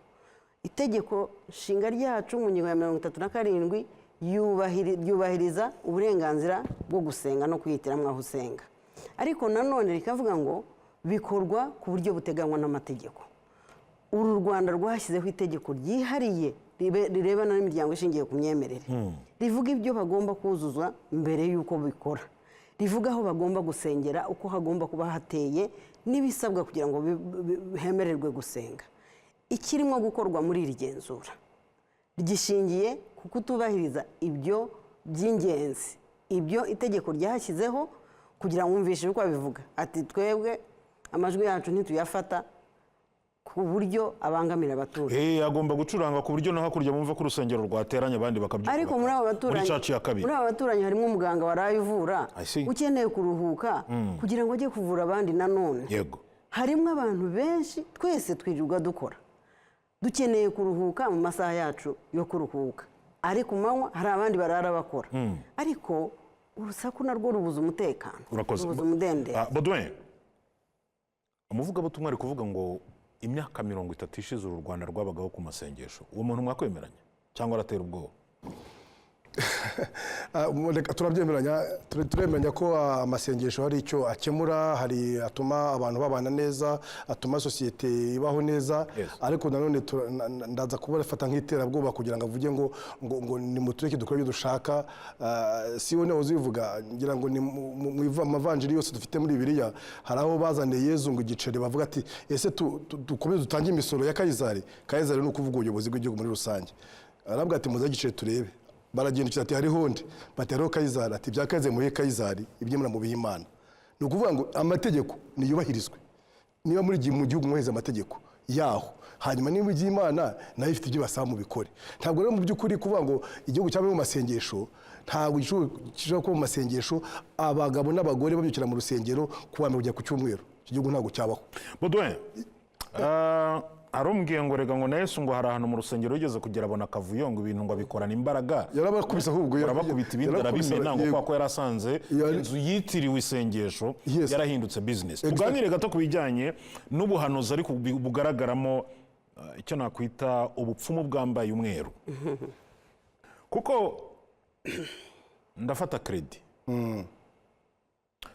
Itegeko nshinga ryacu mu ngingo ya 37 ryubahiriza uburenganzira bwo gusenga no kwihitiramo aho usenga, ariko nanone rikavuga ngo bikorwa ku buryo buteganywa n'amategeko. Uru Rwanda rwashyizeho itegeko ryihariye rirebana n'imiryango ishingiye ku myemerere, rivuga ibyo bagomba kuzuza mbere y'uko bikora, rivuga aho bagomba gusengera, uko hagomba kuba hateye, n'ibisabwa kugira ngo hemererwe gusenga. Ikirimo gukorwa muri iri genzura gishingiye ku kutubahiriza ibyo by'ingenzi, ibyo itegeko ryashyizeho. Kugira ngo wumvishe uko abivuga, ati twebwe amajwi yacu ntituyafata ku buryo abangamira abaturanyi. Agomba gucuranga ku buryo no hakurya bumva ko urusengero rwateranye, abandi bakabyuka Ariko muri abo baturanyi, muri church ya kabiri, muri abo baturanyi harimo umuganga waraye uvura, I see. ukeneye kuruhuka kugira ngo ajye kuvura abandi nanone. Harimo abantu benshi. Twese twirirwa dukora, dukeneye kuruhuka mu masaha yacu yo kuruhuka, ariko ku manywa hari abandi barara bakora. Ariko urusaku narwo rubuza umutekano, Urakoze. rubuza umudendezo. Baudouin, umuvugabutumwa ari kuvuga ngo imyaka 30 ishize uru Rwanda rwabagaho ku masengesho. Uwo muntu mwakwemeranya cyangwa aratera ubwoba? Reka turabyemeranya, turemeranya ko amasengesho hari icyo akemura, hari atuma abantu babana neza, atuma sosiyete ibaho neza. Ariko nanone ndaza kubafata nk'iterabwoba kugira ngo avuge ngo nimutureke dukore ibyo dushaka. Si we nawe uzivuga, ngira ngo ni mu mavanjiri yose dufite muri Bibiliya, hari aho bazaniye Yezu ngo igiceri, bavuga ati: "Ese dukomeze dutange imisoro ya Kayizari?" Kayizari ni ukuvuga ubuyobozi bw'igihugu muri rusange. Aravuga ati: "Muze igiceri turebe." Baragenda, ati: "Hariho undi." Bati: "Hariho Kayizari." Ati: "Ibya Kayizari muhe Kayizari, iby'Imana mubihe Imana." Ni ukuvuga ngo amategeko niyubahirizwe. Niba muri mu gihugu mwubahiriza amategeko yaho, hanyuma niba iby'Imana nayo ifite ibyo basaba, mubikore. Ntabwo rero mu by'ukuri kuvuga ngo igihugu cyaba mu masengesho, ntabwo gishobora kuba mu masengesho abagabo n'abagore babyukira mu rusengero ku wa mbere kujya ku cyumweru. Iki gihugu ntabwo cyabaho. Baudouin, arumbwiye ngo rega ngo na Yesu ngo hari ahantu mu rusengero yigeze kugera abona akavuyo, ngo ibintu ngo abikorana imbaraga. Yarabakubise ahubwo. Arabakubita, ibindi Yarakubise, arabimena ngo yego. kubera ko yari asanze inzu yitiriwe isengesho yarahindutse business. Tuganire gato ku bijyanye n'ubuhanuzi, ariko bugaragaramo icyo nakwita ubupfumu bwambaye umweru, kuko ndafata crédit,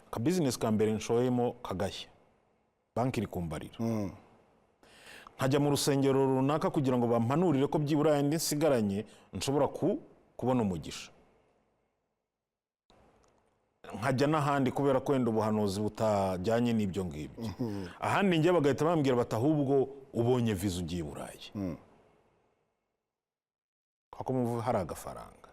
ka business ka mbere nshoyemo kagashya, banki iri kumbarira, nkajya mu rusengero runaka kugira ngo bampanurire ko byibura yandi nsigaranye nshobora kubona umugisha, nkajya n'ahandi kubera ko wenda ubuhanuzi butajyanye n'ibyo ngibyo, ahandi njye bagahita bambwira bati: "Ahubwo ubonye viza, ugiye i Burayi," kuko muvu hari agafaranga,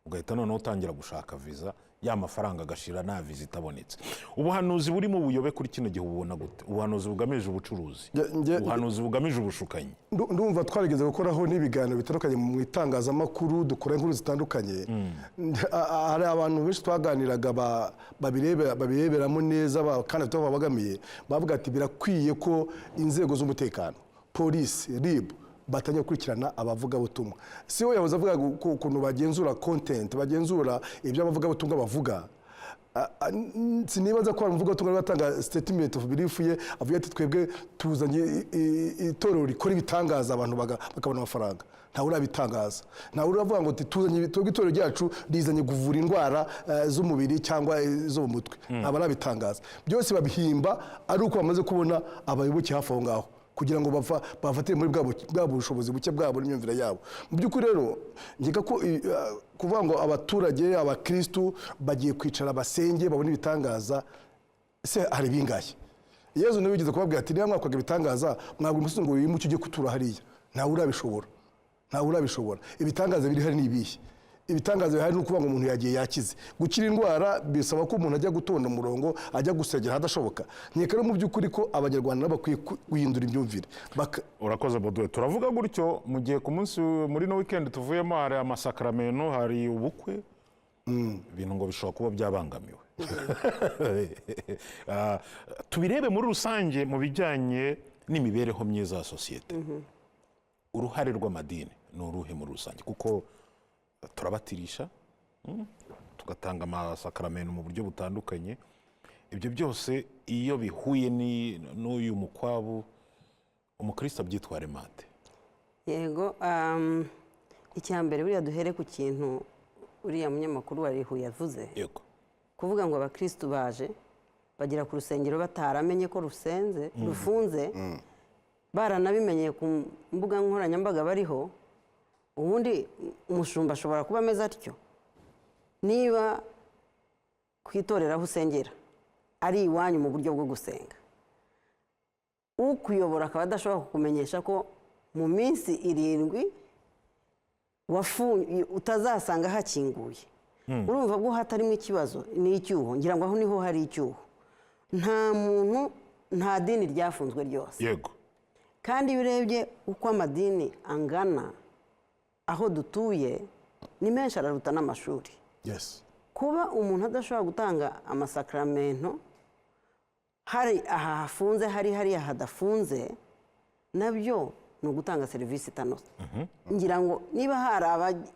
ugahita noneho utangira gushaka viza, ya mafaranga agashira nta viza itabonetse. Ubuhanuzi burimo ubuyobe kuri kino gihe ububona gute? Ubuhanuzi bugamije ubucuruzi, ubuhanuzi bugamije ubushukanyi. Ndumva twarigeze gukoraho n'ibiganiro bitandukanye mu itangazamakuru, dukora inkuru zitandukanye. Hari abantu benshi twaganiraga babireberamo neza, kandi bafite aho babogamiye, bavuga ati: "Birakwiye ko inzego z'umutekano, polisi, RIB, batangiye gukurikirana abavugabutumwa." Si we yahoze avuga ukuntu bagenzura content, bagenzura ibyo abavugabutumwa bavuga. Sinibaza ko hari umuvugabutumwa batanga statement of belief ye avuga ati: "Twebwe tuzanye itorero rikora ibitangaza, abantu bakabona amafaranga." Ntawe urabitangaza, ntawe uravuga ngo ati: "Tuzanye, twebwe itorero ryacu rizanye kuvura indwara z'umubiri cyangwa zo mu mutwe." Ntabwo arabitangaza. Byose babihimba ari uko bamaze kubona abayoboke hafi aho ngaho, kugira ngo bafatire muri bwa bushobozi buke bwabo n'imyumvire yabo. Mu by'ukuri rero nkeka ko kuvuga ngo abaturage, abakristu bagiye kwicara basenge babone ibitangaza, se hari bingahe? Yezu niwe wigeze kubabwira ati: "Niba mwakoraga ibitangaza, mwabwira umusozi ngo wimuke ujye kutura hariya." Ntawe urabishobora, ntawe urabishobora. Ibitangaza biri hari ni ibihe? Ibitangaza bihari ni ukuvuga ngo umuntu yagiye yakize. Gukira indwara bisaba ko umuntu ajya gutonda umurongo, ajya gusengera ahadashoboka. Nkeka rero mu by'ukuri ko Abanyarwanda nabo bakwiye guhindura imyumvire. Urakoze, Baudouin. Turavuga gutyo mu gihe ku munsi muri no weekend tuvuyemo hari amasakaramentu, hari ubukwe, ibintu ngo bishobora kuba byabangamiwe. Tubirebe muri rusange mu bijyanye n'imibereho myiza ya sosiyete. Uruhare rw'amadini ni uruhe muri rusange? Kuko turabatirisha, tugatanga amasakaramentu mu buryo butandukanye, ibyo byose iyo bihuye n'uyu mukwabu, umukristo abyitware mate? Yego, icya mbere buriya duhere ku kintu uriya munyamakuru wa Rihu yavuze, kuvuga ngo abakirisitu baje bagera ku rusengero bataramenye ko rusenze, rufunze, baranabimenyeye ku mbuga nkoranyambaga bariho. Ubundi umushumba ashobora kuba ameze atyo? Niba ku itorero aho usengera ari iwanyu mu buryo bwo gusenga, ukuyobora akaba adashobora kukumenyesha ko mu minsi 7 utazasanga hakinguye, urumva bwo hatarimo ikibazo? Ni icyuho, ngira ngo aho niho hari icyuho. Nta muntu, nta dini ryafunzwe ryose. Kandi iyo urebye uko amadini angana aho dutuye, ni menshi, araruta n'amashuri. Kuba umuntu adashobora gutanga amasakaramentu hari aha hafunze, hari hariya hadafunze, nabyo ni ugutanga serivisi itanoze. Ngira ngo niba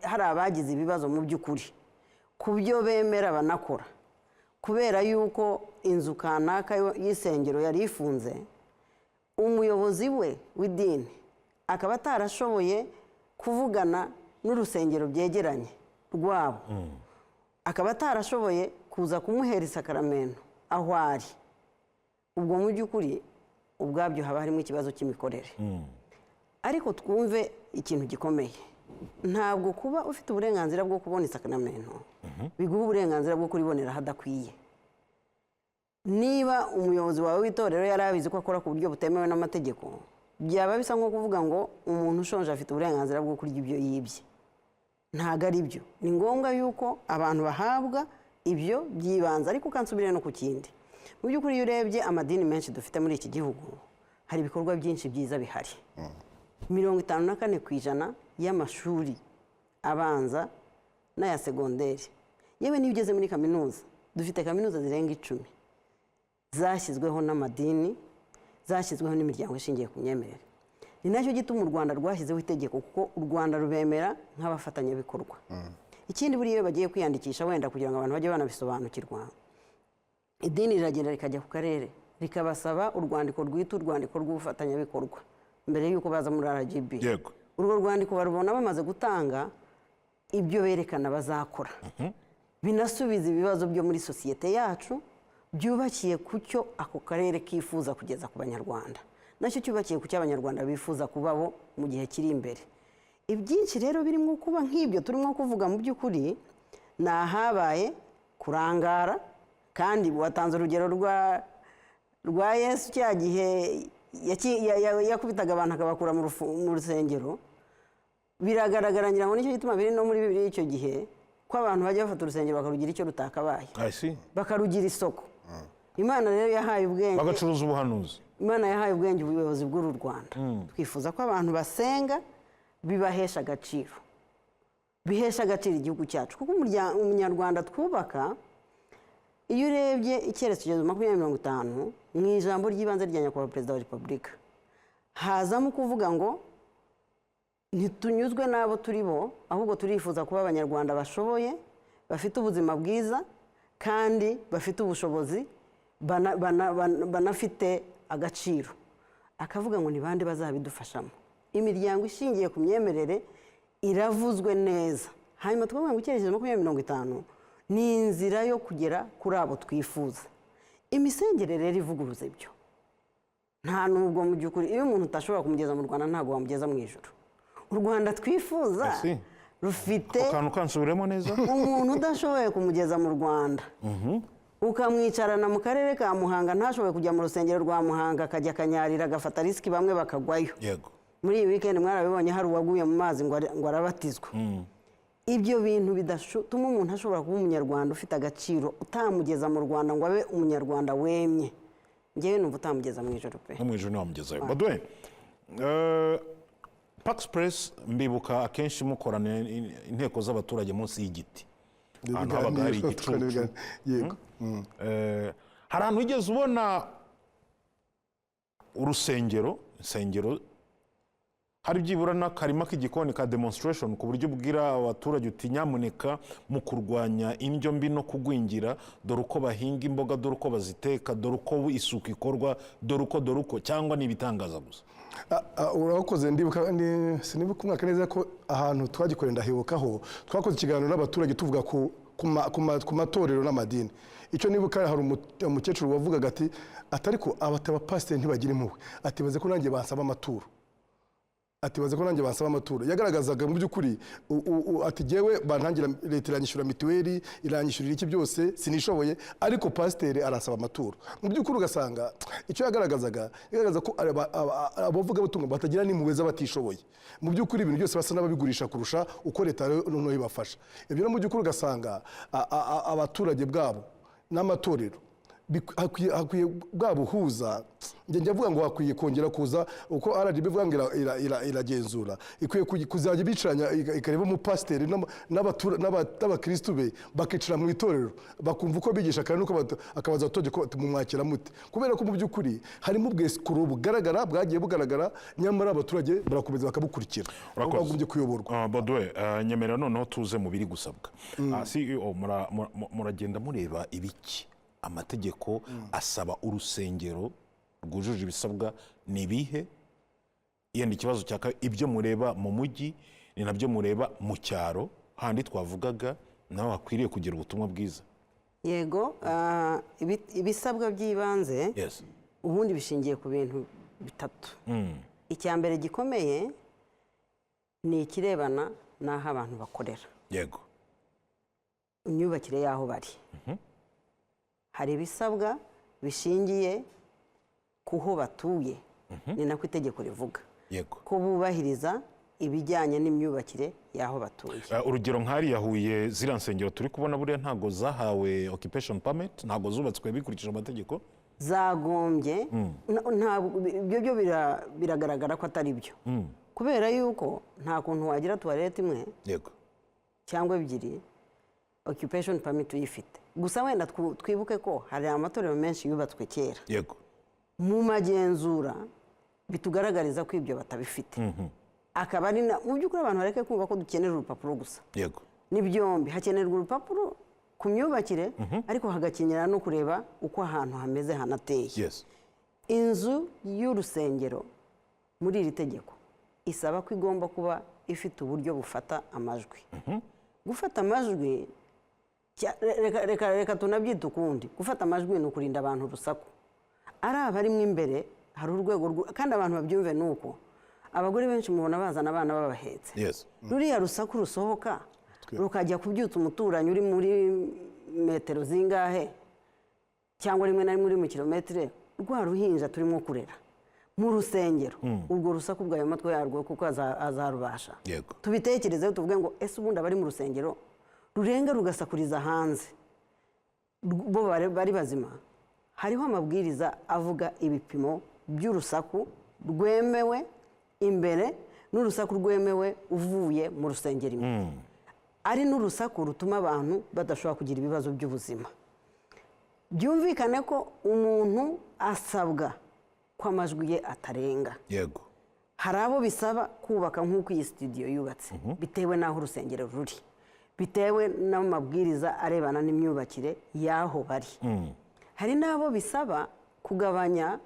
hari abagize ibibazo mu by'ukuri ku byo bemera banakora kubera yuko inzu kanaka y'isengero yari ifunze, umuyobozi we w'idini akaba atarashoboye kuvugana n'urusengero byegeranye. rwabo, akaba atarashoboye kuza kumuhera isakaramento aho ari, ubwo mu by'ukuri ubwabyo haba harimo ikibazo cy'imikorere. Ariko twumve ikintu gikomeye: ntabwo kuba ufite uburenganzira bwo kubona isakaramento biguha uburenganzira bwo kuribonera ahadakwiye. Niba umuyobozi wawe w'itorero yari abizi ko akora ku buryo butemewe n'amategeko, byaba bisa nko kuvuga ngo umuntu ushonje afite uburenganzira bwo kurya ibyo yibye. Ntabwo ari byo. Ni ngombwa yuko abantu bahabwa ibyo by'ibanze. Ariko ukansubire no ku kindi, mu by'ukuri iyo urebye amadini menshi dufite muri iki gihugu, hari ibikorwa byinshi byiza bihari. 54% y'amashuri abanza n'aya segonderi, yewe n'iyo ugeze muri kaminuza, dufite kaminuza zirenga 10 zashyizweho n'amadini, zashyizweho n'imiryango ishingiye ku myemerere. Ni nacyo gituma u Rwanda rwashyizeho itegeko, kuko u Rwanda rubemera nk'abafatanyabikorwa. Ikindi, buriya iyo bagiye kwiyandikisha, wenda kugira ngo abantu bajye banabisobanukirwa, idini riragenda rikajya ku karere rikabasaba urwandiko rwita urwandiko rw'ubufatanyabikorwa mbere y'uko baza muri RGB. Urwo rwandiko barubona bamaze gutanga ibyo berekana bazakora, binasubiza ibibazo byo muri sosiyete yacu, byubakiye ku cyo ako karere kifuza kugeza ku Banyarwanda, nacyo cyubakiye ku cyo Abanyarwanda bifuza kubabo mu gihe kiri imbere. Ibyinshi rero birimo kuba nk'ibyo turimo kuvuga, mu by'ukuri ni ahabaye kurangara. Kandi watanze urugero rwa Yesu, cya gihe yakubitaga abantu akabakura mu rusengero. Biragaragara, ngira ngo nicyo gituma biri no muri Bibiliya icyo gihe, ko abantu bajya bafata urusengero bakarugira icyo rutakabaye, I see. bakarugira isoko. Imana rero yahaye ubwenge Bagacuruza ubuhanuzi. Imana yahaye ubwenge ubuyobozi bw'uru Rwanda. Twifuza ko abantu basenga bibahesha agaciro, bihesha agaciro igihugu cyacu, kuko umunyarwanda twubaka, iyo urebye icyerekezo 2050, mu ijambo ry'ibanze rya Nyakubahwa Perezida wa Repubulika hazamo kuvuga ngo ntitunyuzwe n'abo turi bo, ahubwo turifuza kuba Abanyarwanda bashoboye, bafite ubuzima bwiza kandi bafite ubushobozi, banafite agaciro. Akavuga ngo ni bande bazabidufashamo? Imiryango ishingiye ku myemerere iravuzwe neza. Hanyuma tukavuga ngo icyerekezo 2050 ni inzira yo kugera kuri abo twifuza. Imisengere rero ivuguruza ibyo, nta nubwo mu by'ukuri iyo umuntu utashobora kumugeza mu Rwanda, ntabwo wamugeza mu ijoro. U Rwanda twifuza I see. rufite Ako kantu kansubiremo neza. Umuntu udashoboye kumugeza mu Rwanda, ukamwicarana mu karere ka Muhanga, ntashoboye kujya mu rusengero rwa Muhanga, akajya akanyarira, agafata risk, bamwe bakagwayo. Muri iyi weekend mwarabibonye, hari uwaguye mu mazi ngo arabatizwa. Ibyo bintu bidatuma umuntu ashobora kuba Umunyarwanda ufite agaciro, utamugeza mu Rwanda ngo abe Umunyarwanda wemye, ngewe numva utamugeza mu ijoro pe. No mu ijoro ntiwamugezayo. Baduhe Pax Press, mbibuka akenshi mukorana inteko z'abaturage munsi y'igiti, ahantu habaga hari igicucu. Yego. Hari ahantu wigeze ubona urusengero, insengero, hari byibura n'akarima k'igikoni ka demonstration, ku buryo ubwira abaturage uti: "Nyamuneka, mu kurwanya indyo mbi no kugwingira, dore uko bahinga imboga, dore uko baziteka, dore uko isuku ikorwa, dore uko, dore uko"? Cyangwa ni ibitangaza gusa? Ah, ah, urakoze. Ndibuka sinibuka umwaka neza ko ahantu twagikoreye ndahibukaho, twakoze ikiganiro n'abaturage tuvuga ku matorero n'amadini. Icyo nibuka, hari umukecuru wavugaga ati ariko abapasiteri ntibagira impuhwe, ati baze ko nanjye bansaba amaturo, ati baze ko nanjye bansaba amaturo. Yagaragazaga mu by'ukuri ati jyewe bantangira, leta iranyishyura mituweli, iranyishyurira iki byose, sinishoboye, ariko pasiteri aransaba amaturo. Mu by'ukuri ugasanga icyo yagaragazaga, yagaragaza ko abavugabutumwa batagira n'impuhwe z'abatishoboye. Mu by'ukuri ibintu byose basa n'ababigurisha kurusha uko leta noneho ibafasha. Ibyo rero mu by'ukuri ugasanga abaturage bwabo n'amatorero hakwiye bwa buhuza. Njye mvuga ngo hakwiye kongera kuza uko RGB ivuga ngo iragenzura, ikwiye kuzajya bicaranya, ikareba umupasiteri n'abakristu be, bakicara mu itorero bakumva uko bigisha, kandi nuko akabaza abaturage ko mumwakira mute, kubera ko mu by'ukuri harimo ubwesikuru bugaragara, bwagiye bugaragara, nyamara abaturage barakomeza bakabukurikira. Urakoze. Bagombye kuyoborwa. Baduhe nyemerera noneho tuze mu biri gusabwa. CEO, muragenda mureba ibiki? Amategeko asaba urusengero rwujuje ibisabwa ni ibihe? Yenda ikibazo cya kabiri, ibyo mureba mu mujyi ni nabyo mureba mu cyaro? Handi twavugaga nawe hakwiriye kugira ubutumwa bwiza. Yego, ibisabwa by'ibanze ubundi bishingiye ku bintu bitatu. Icya mbere gikomeye ni ikirebana n'aho abantu bakorera, imyubakire y'aho bari. Hari ibisabwa bishingiye ku ho batuye, ni nako itegeko rivuga ko bubahiriza ibijyanye n'imyubakire y'aho batuye. Urugero nk'hariya Huye, ziriya nsengero turi kubona buriya ntabwo zahawe occupation permit, ntabwo zubatswe bikurikije amategeko. Zagombye ntabwo ibyo byo biragaragara ko atari byo, kubera yuko nta kuntu wagira toilette imwe cyangwa ebyiri, occupation permit uyifite. Gusa wenda twibuke ko hari amatorero menshi yubatswe kera, mu magenzura bitugaragariza ko ibyo batabifite. Akaba ari na mu by'ukuri abantu bareke kumva ko dukenera urupapuro gusa. Ni byombi: hakenerwa urupapuro ku myubakire, ariko hagakenera no kureba uko ahantu hameze, hanateye. Inzu y'urusengero muri iri tegeko isaba ko igomba kuba ifite uburyo bufata amajwi. Gufata amajwi, reka tunabyite ukundi. Gufata amajwi ni ukurinda abantu urusaku, ari abarimo imbere. Hari urwego kandi abantu babyumve, ni uko abagore benshi mubona bazana abana babahetse, ruriya rusaku rusohoka rukajya kubyutsa umuturanyi uri muri metero zingahe, cyangwa rimwe na rimwe uri mu kilometero, rwa ruhinja turimo kurera mu rusengero, urwo rusaku bwayo matwi yarwo kuko azarubasha. Tubitekerezeho, tuvuge ngo: ese ubundi abari mu rusengero rurenga rugasakuriza hanze bo bari bazima? Hariho amabwiriza avuga ibipimo by'urusaku rwemewe imbere n'urusaku rwemewe uvuye mu rusengero imbere, ari n'urusaku rutuma abantu badashobora kugira ibibazo by'ubuzima. Byumvikane ko umuntu asabwa ko amajwi ye atarenga. Hari abo bisaba kubaka nk'uko iyi studio yubatse, bitewe n'aho urusengero ruri, bitewe n'amabwiriza arebana n'imyubakire y'aho bari. Hari n'abo bisaba kugabanya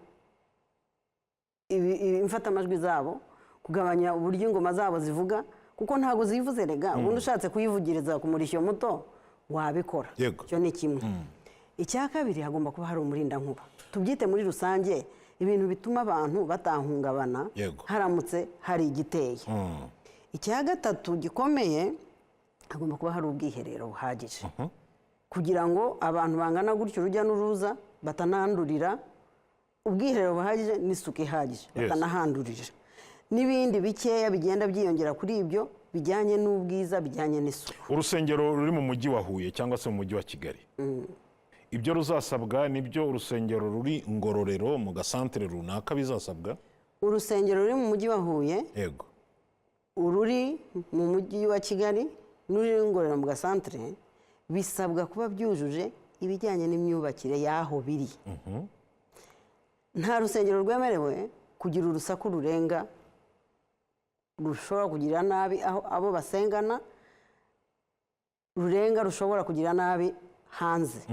imfatamajwi zabo, kugabanya uburyo ingoma zabo zivuga, kuko ntabwo zivuze. Rega ubundi ushatse kuyivugiriza ku murishyo muto wabikora. Icyo ni kimwe. Icya kabiri, hagomba kuba hari umurindankuba. Tubyite muri rusange ibintu bituma abantu batahungabana haramutse hari igiteye. Icya gatatu gikomeye, hagomba kuba hari ubwiherero buhagije, kugira ngo abantu bangana gutyo, urujya n'uruza, batanandurira. Ubwiherero buhagije n'isuku ihagije, batanahandurira, n'ibindi bikeya bigenda byiyongera kuri ibyo bijyanye n'ubwiza, bijyanye n'isuku. Urusengero ruri mu mujyi wa Huye cyangwa se mu mujyi wa Kigali, ibyo ruzasabwa nibyo urusengero ruri Ngororero mu gasantere runaka bizasabwa? Urusengero ruri mu mujyi wa Huye, ururi mu mujyi wa Kigali n'ururi Ngororero mu gasantere bisabwa kuba byujuje ibijyanye n'imyubakire y'aho biri. Nta rusengero rwemerewe kugira urusaku rurenga rushobora kugirira nabi aho abo basengana, rurenga rushobora kugira nabi hanze.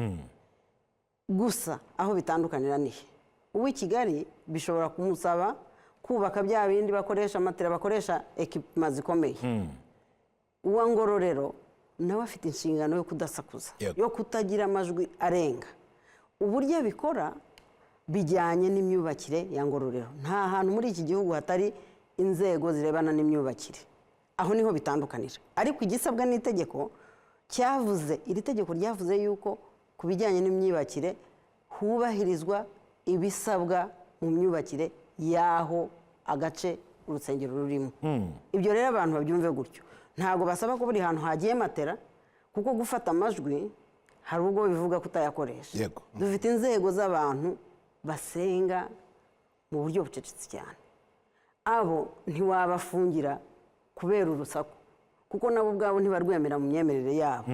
Gusa aho bitandukanira ni he? Uw'i Kigali bishobora kumusaba kubaka bya bindi bakoresha matera, bakoresha équipements zikomeye. Uwa Ngororero nawe afite inshingano yo kudasakuza, yo kutagira amajwi arenga. Uburyo abikora bijyanye n'imyubakire ya Ngororero. Nta hantu muri iki gihugu hatari inzego zirebana n'imyubakire. Aho niho bitandukanira. Ariko igisabwa n'itegeko cyavuze, iri tegeko ryavuze yuko ku bijyanye n'imyubakire hubahirizwa ibisabwa mu myubakire y'aho agace urusengero rurimo. Ibyo rero abantu babyumve gutyo. Ntabwo basaba ko buri hantu hagiye matera, kuko gufata amajwi hari ubwo bivuga kutayakoresha. Dufite inzego z'abantu basenga mu buryo bucecetse cyane. Abo ntiwabafungira kubera urusaku, kuko nabo ubwabo ntibarwemera mu myemerere yabo.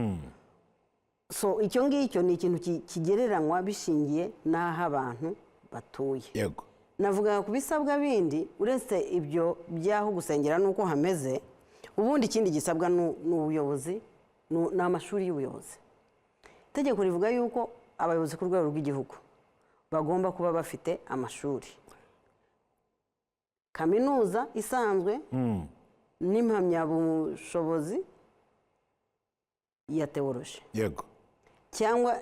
So icyo ngicyo ni ikintu kigereranywa bishingiye n'aho abantu batuye. Navuga ku bisabwa bindi uretse ibyo by'aho gusengera n'uko hameze. Ubundi ikindi gisabwa ni ubuyobozi, ni amashuri y'ubuyobozi. Itegeko rivuga yuko abayobozi ku rwego rw'igihugu bagomba kuba bafite amashuri kaminuza isanzwe n'impamyabushobozi. Ya théologie cyangwa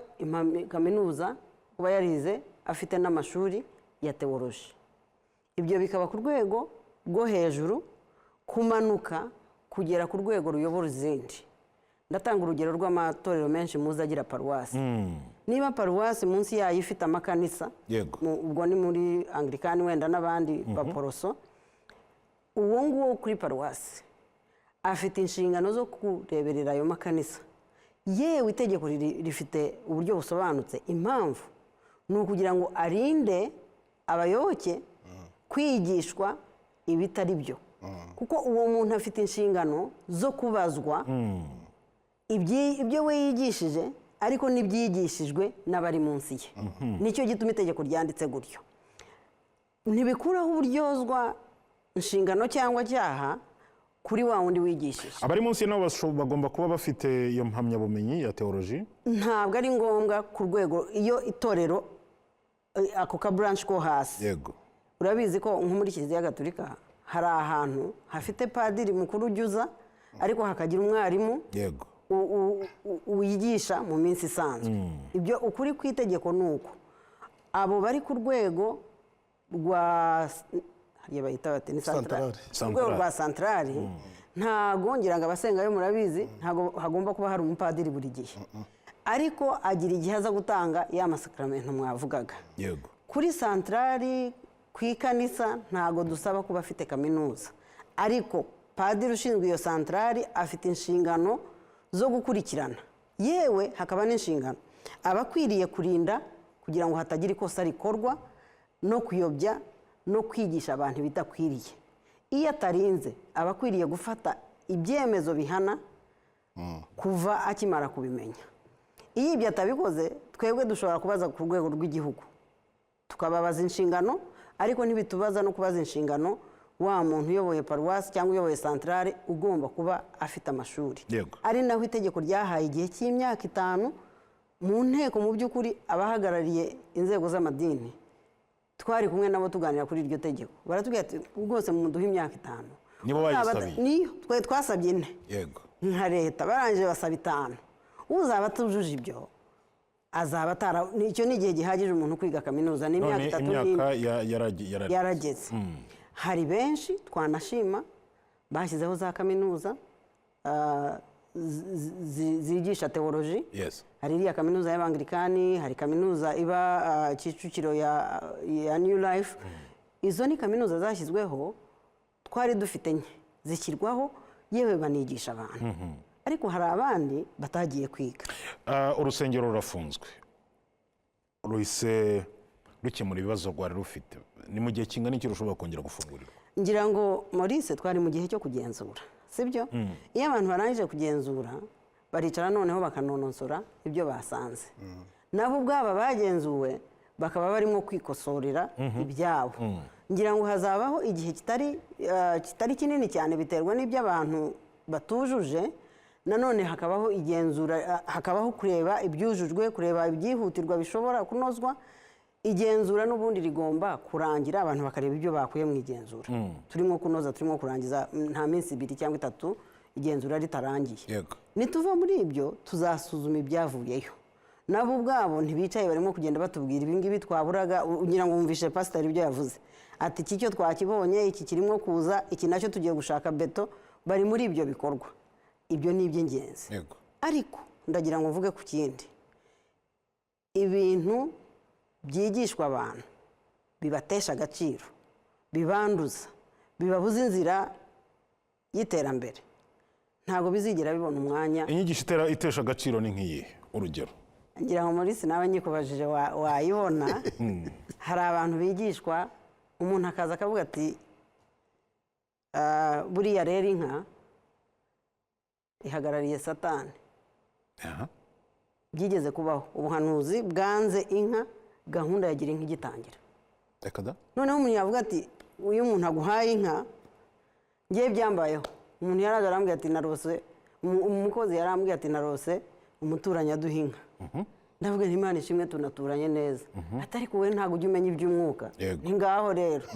kaminuza, kuba yarize afite n'amashuri ya théologie. Ibyo bikaba ku rwego rwo hejuru kumanuka kugera ku rwego ruyobora izindi. Ndatanga urugero rw'amatorero menshi muzi agira paruwasi. Niba paruwasi munsi yayo ifite amakanisa, ubwo ni muri Anglikani wenda n'abandi baporoso, uwo nguwo kuri paruwasi afite inshingano zo kureberera ayo makanisa. Yewe, itegeko rifite uburyo busobanutse. Impamvu ni ukugira ngo arinde abayoboke kwigishwa ibitari byo, kuko uwo muntu afite inshingano zo kubazwa ibyo we yigishije, ariko n'ibyigishijwe n'abari munsi ye. Nicyo gituma itegeko ryanditse gutyo. Ntibikuraho uburyozwa inshingano cyangwa cyaha kuri wa wundi wigishije. Abari munsi nabo bagomba kuba bafite iyo mpamyabumenyi ya théologie? Ntabwo ari ngombwa ku rwego iyo itorero, ako ka branch ko hasi. Urabizi ko nko muri Kiliziya Gatolika hari ahantu hafite padiri mukuru ujya, ariko hakagira umwarimu wigisha mu minsi isanzwe. Ibyo ukuri ku itegeko ni uko abo bari ku rwego rwa, hariya bahita bate, ni Santarari. Santarari. Urwego rwa santarari, ntago ngira ngo abasengayo murabizi, ntago hagomba kuba hari umupadiri buri gihe, ariko agira igihe aza gutanga ya masakaramentu mwavugaga. Kuri santarari, ku ikanisa, ntago dusaba kuba afite kaminuza, ariko padiri ushinzwe iyo santarari afite inshingano zo gukurikirana, yewe hakaba n'inshingano aba akwiriye kurinda kugira ngo hatagira ikosa rikorwa no kuyobya no kwigisha abantu ibidakwiriye. Iyo atarinze, aba akwiriye gufata ibyemezo bihana kuva akimara kubimenya. Iyo ibyo atabikoze, twebwe dushobora kubaza ku rwego rw'igihugu, tukababaza inshingano, ariko ntibitubaza no kubaza inshingano wa muntu uyoboye paruwasi cyangwa uyoboye santarare ugomba kuba afite amashuri. Ari naho itegeko ryahaye igihe cy'imyaka 5 mu nteko. Mu by'ukuri, abahagarariye inzego z'amadini twari kumwe nabo tuganira kuri iryo tegeko, baratubwira ati: "Rwose muduhe imyaka 5." Nibo bayisabiye? Niyo twe twasabye 4 nka leta, barangije basaba 5. Uzaba atujuje ibyo azaba atara. Icyo ni igihe gihagije umuntu kwiga kaminuza, ni imyaka None 3 imyaka n'ine. Yarageze. Yarageze. Hari benshi twanashima bashyizeho za kaminuza zigisha théologie. Hari iriya kaminuza y'Abangirikani, hari kaminuza iba Kicukiro ya New Life. Izo ni kaminuza zashyizweho, twari dufite nke, zishyirwaho, yewe banigisha abantu, ariko hari abandi batagiye kwiga. Urusengero rurafunzwe, ruhise rukemura ibibazo rwari rufite. Ni mu gihe kingana iki rushobora kongera gufungurirwa? Ngira ngo Maurice, twari mu gihe cyo kugenzura, sibyo? Iyo abantu barangije kugenzura, baricara noneho bakanonosora ibyo basanze, nabo ubwabo bagenzuwe bakaba barimo kwikosorera ibyabo. Ngira ngo hazabaho igihe kitari kinini cyane, biterwa n'ibyo abantu batujuje. Nanone hakabaho igenzura, hakabaho kureba ibyujujwe, kureba ibyihutirwa bishobora kunozwa. Igenzura n'ubundi rigomba kurangira, abantu bakareba ibyo bakuye mu igenzura. Turimo kunoza, turimo kurangiza, nta minsi 2 cyangwa 3 igenzura ritarangiye. Nituva muri ibyo, tuzasuzuma ibyavuyeyo. Nabo ubwabo ntibicaye, barimo kugenda batubwira ibi ngibi twaburaga. Ngira ngo wumvishe pasiteri ibyo yavuze, ati: "Iki cyo twakibonye, iki kirimo kuza, iki nacyo tugiye gushaka beto." Bari muri ibyo bikorwa, ibyo ni iby'ingenzi. Ariko ndagira ngo mvuge ku kindi: ibintu byigishwa abantu bibatesha agaciro, bibanduza, bibabuza inzira y'iterambere, ntabwo bizigera bibona umwanya. Inyigisho itesha agaciro ni nk'iyihe, urugero? Ngira ngo muri nawe nyikubajije wayibona. Hari abantu bigishwa, umuntu akaza akavuga ati: "Ah, buriya rero inka ihagarariye Satani." Byigeze kubaho ubuhanuzi bwanze inka, gahunda ya gira inka igitangira. Reka da! Noneho umuntu yavuga ati: "Uyu muntu aguhaye inka." Ngewe byambayeho, umuntu yaraje arambwira ati: "Narose umukozi yarambwiye ati: 'Narose umuturanyi aduha inka.'" Ndavuga nti: "Imana ishimwe, tunaturanye neza." Ati: "Ariko wowe ntabwo ujya umenya iby'umwuka." Ni ngaho rero,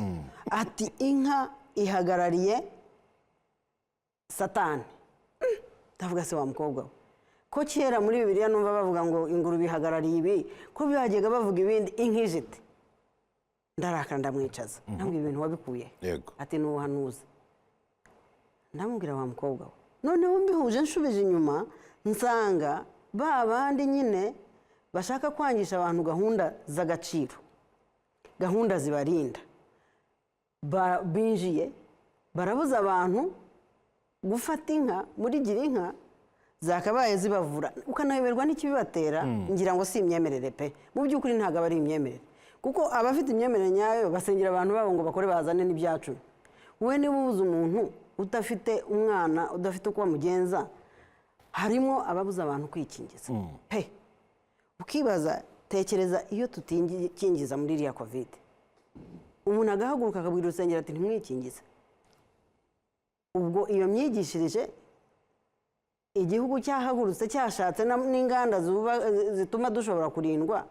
ati: "Inka ihagarariye Satani." Ndavuga: "Se wa mukobwa we, ko Ko kera muri Bibiliya numva bavuga ngo ingurube ihagarariye ibi, ko bajyaga bavuga ibindi, inka ije ite? Ndarakara, ndamwicaza, ndamubwira: "Ibintu wabikuye?" Ati: "Ni ubuhanuzi." Ndamubwira: "Wa mukobwa we." Noneho mbihuje, nshubije inyuma, nsanga ba bandi nyine bashaka kwangisha abantu gahunda z'agaciro, gahunda zibarinda, binjiye barabuza abantu gufata inka muri gira inka zakabaye zibavura, ukanayoberwa n'ikibibatera. Ngira ngo si imyemerere pe, mu by'ukuri ntabwo aba ari imyemerere, kuko abafite imyemerere nyayo basengera abantu babo ngo bakore bazane n'ibyacu. Wowe niba ubuze umuntu udafite umwana, udafite uko bamugenza, harimo ababuza abantu kwikingiza pe. Ukibaza, tekereza iyo tutikingiza muri iriya COVID, umuntu agahaguruka akabwira urusengero ati: "Ntimwikingize." Ubwo iyo myigishirije, igihugu cyahagurutse cyashatse n'inganda zituma dushobora kurindwa,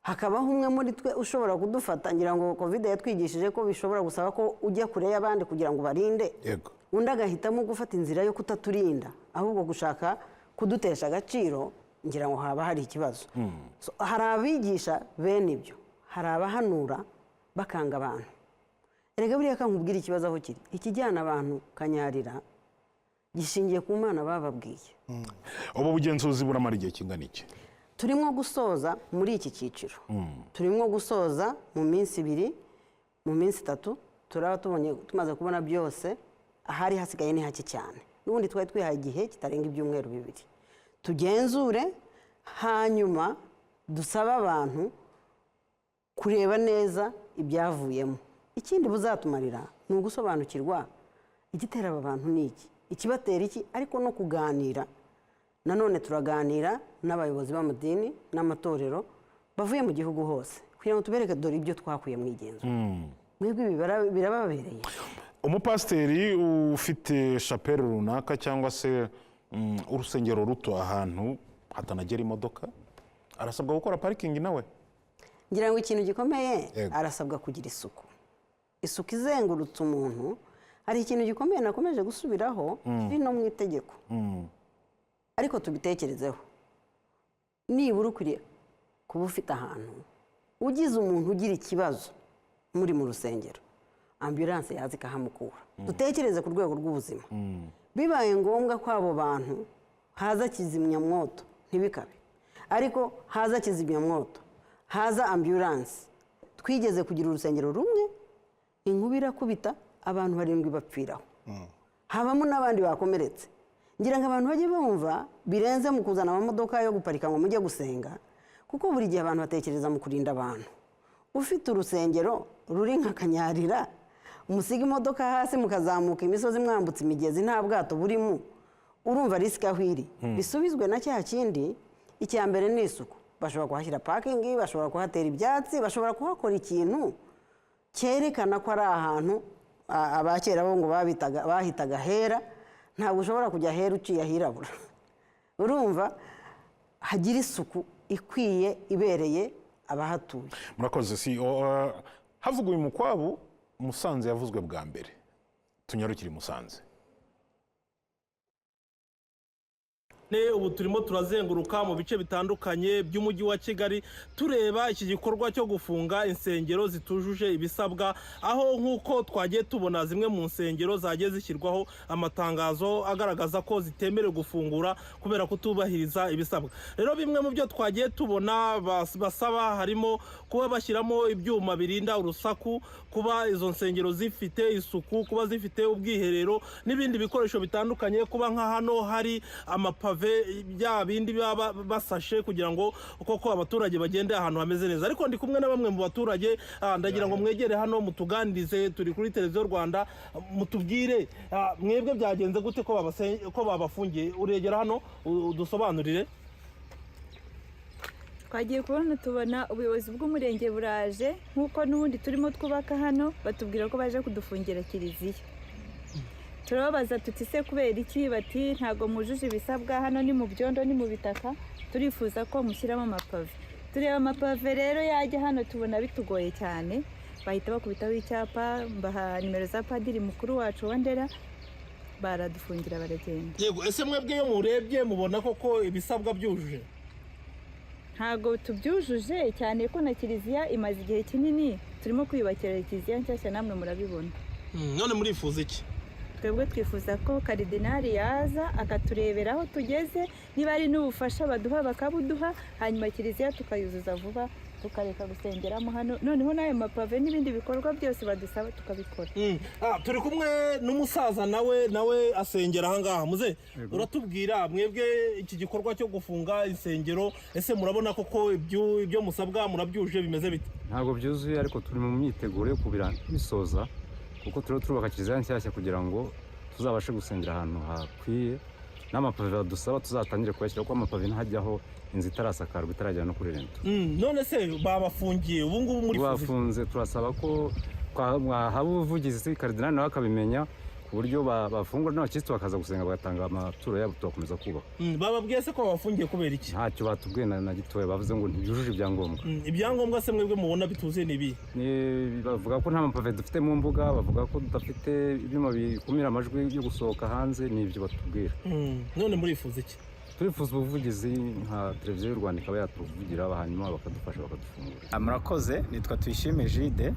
hakabaho umwe muri twe ushobora kudufata. Ngira ngo COVID yatwigishije ko bishobora gusaba ko ujya kure y'abandi kugira ngo ubarinde. Undi agahitamo gufata inzira yo kutaturinda, ahubwo gushaka kudutesha agaciro, ngira ngo haba hari ikibazo. So, hari abigisha bene ibyo, hari abahanura bakanga abantu. Erega buriya kankubwira ikibazo aho kiri, ikijyana abantu kanyarira gishingiye ku Mana bababwiye. Ubu bugenzuzi buramara igihe kingana iki? Turimo gusoza muri iki cyiciro, turimo gusoza mu minsi 2, mu minsi 3 turaba tubonye, tumaze kubona byose. Ahari hasigaye ni hake cyane. N'ubundi twari twihaye igihe kitarenga ibyumweru 2, tugenzure, hanyuma dusabe abantu kureba neza ibyavuyemo. Ikindi buzatumarira ni ugusobanukirwa igitera aba bantu ni iki, ikibatera iki, ariko no kuganira. Nanone turaganira n'abayobozi b'amadini n'amatorero bavuye mu gihugu hose, kugira ngo tubereke: dore ibyo twakuye mu igenzura, mwebwe ibi birababereye. Umupasiteri ufite chapelle runaka cyangwa se urusengero ruto ahantu hatanagera imodoka arasabwa gukora parikingi nawe? Ngira ngo ikintu gikomeye, arasabwa kugira isuku, isuku izengurutse umuntu. Hari ikintu gikomeye nakomeje gusubiraho kiri no mu itegeko, ariko tubitekerezeho. Nibura ukwiriye kuba ufite ahantu ugize umuntu ugira ikibazo muri mu rusengero, ambulance yaza ikahamukura. Dutekereze ku rwego rw'ubuzima. Bibaye ngombwa ko abo bantu haza kizimyamwoto, ntibikabe, ariko haza kizimyamwoto, haza ambulance. Twigeze kugira urusengero rumwe inkuba irakubita, abantu barindwi bapfiraho, habamo n'abandi bakomeretse. Ngira ngo abantu bajye bumva birenze mu kuzana amamodoka yo guparika ngo mujye gusenga, kuko buri gihe abantu batekereza mu kurinda abantu. Ufite urusengero ruri nka Kanyarira, musiga imodoka hasi mukazamuka imisozi, mwambutse imigezi, nta bwato burimo, urumva risk aho iri. Bisubizwe na cya kindi: icya mbere ni isuku. Bashobora kuhashyira parking, bashobora kuhatera ibyatsi, bashobora kuhakora ikintu cyerekana ko ari ahantu abakera bo ngo bahitaga hera. Ntabwo ushobora kujya ahera uciye ahirabura. Urumva hagira isuku ikwiye ibereye abahatuye. Murakoze. Si havugwa uyu mukwabu, Musanze yavuzwe bwa mbere. Tunyarukire i Musanze. Ubu turimo turazenguruka mu bice bitandukanye by'umujyi wa Kigali, tureba iki gikorwa cyo gufunga insengero zitujuje ibisabwa, aho nk'uko twagiye tubona zimwe mu nsengero zagiye zishyirwaho amatangazo agaragaza ko zitemerewe gufungura kubera kutubahiriza ibisabwa. Rero bimwe mu byo twagiye tubona basaba harimo kuba bashyiramo ibyuma birinda urusaku, kuba izo nsengero zifite isuku, kuba zifite ubwiherero n'ibindi bikoresho bitandukanye, kuba nka hano hari amapave, bya bindi baba basashe kugira ngo koko abaturage bagende ahantu hameze neza. Ariko ndi kumwe na bamwe mu baturage, ndagira ngo mwegere hano mutuganirize. Turi kuri Televiziyo Rwanda. Mutubwire, mwebwe byagenze gute ko babafungiye? Uregera hano udusobanurire. Twagiye kubona tubona ubuyobozi bw'umurenge buraje, nk'uko n'ubundi turimo twubaka hano, batubwira ko baje kudufungira kiliziya. Turababaza tuti: "Se kubera iki?" Bati: "Ntabwo mujuje ibisabwa, hano ni mu byondo, ni mu bitaka, turifuza ko mushyiramo amapave." Tureba amapave rero yajya hano tubona bitugoye cyane. Bahita bakubitaho icyapa, mbaha nimero za padiri mukuru wacu wa Ndera. Baradufungira baragenda. Yego, ese mwebwe iyo murebye mubona koko ibisabwa byujuje? Ntabwo tubyujuje, cyane ko na kiliziya imaze igihe kinini. Turimo kwiyubakira kiliziya nshyashya, namwe murabibona. None murifuza iki? Twebwe twifuza ko karidinali yaza akaturebera aho tugeze, niba ari n'ubufasha baduha bakabuduha, hanyuma kiliziya tukayuzuza vuba, tukareka gusengeramo hano, noneho n'ayo mapave n'ibindi bikorwa byose badusaba tukabikora. Turi kumwe n'umusaza, nawe asengera ahangaha. Muze, uratubwira mwebwe iki gikorwa cyo gufunga insengero, ese murabona koko ibyo musabwa murabyujuje? Bimeze bite? Ntabwo byuzuye, ariko turi mu myiteguro yo kubisoza, kuko turiho turubaka kiliziya nshyashya kugira ngo tuzabashe gusengera ahantu hakwiye, n'amapave badusaba tuzatangire kuyashyira, kuko amapave ntajyaho inzu itarasakarwa, itaragera no kuri linteau. None se babafungiye, ubu ngubu muri Bafunze, turasaba ko mwahaba ubuvugizi, karidinali nawe akabimenya, ku buryo bafungura n'abakirisitu bakaza gusenga, bagatanga amaturo yabo, tugakomeza kubaka. Bababwiye se ko babafungiye kubera iki? Ntacyo batubwiye na gitoya, bavuze ngo ntibyujuje ibyangombwa. Ibyangombwa se mwebwe mubona bituzuye ni ibihe? Bavuga ko nta mapave dufite mu mbuga, bavuga ko tudafite ibyuma bikumira amajwi yo gusohoka hanze, ni ibyo batubwira. None murifuza iki? Turifuza ubuvugizi, nka Televiziyo y'u Rwanda ikaba yatuvugira, hanyuma bakadufasha bakadufungura. Murakoze, nitwa Tuyishime Jide,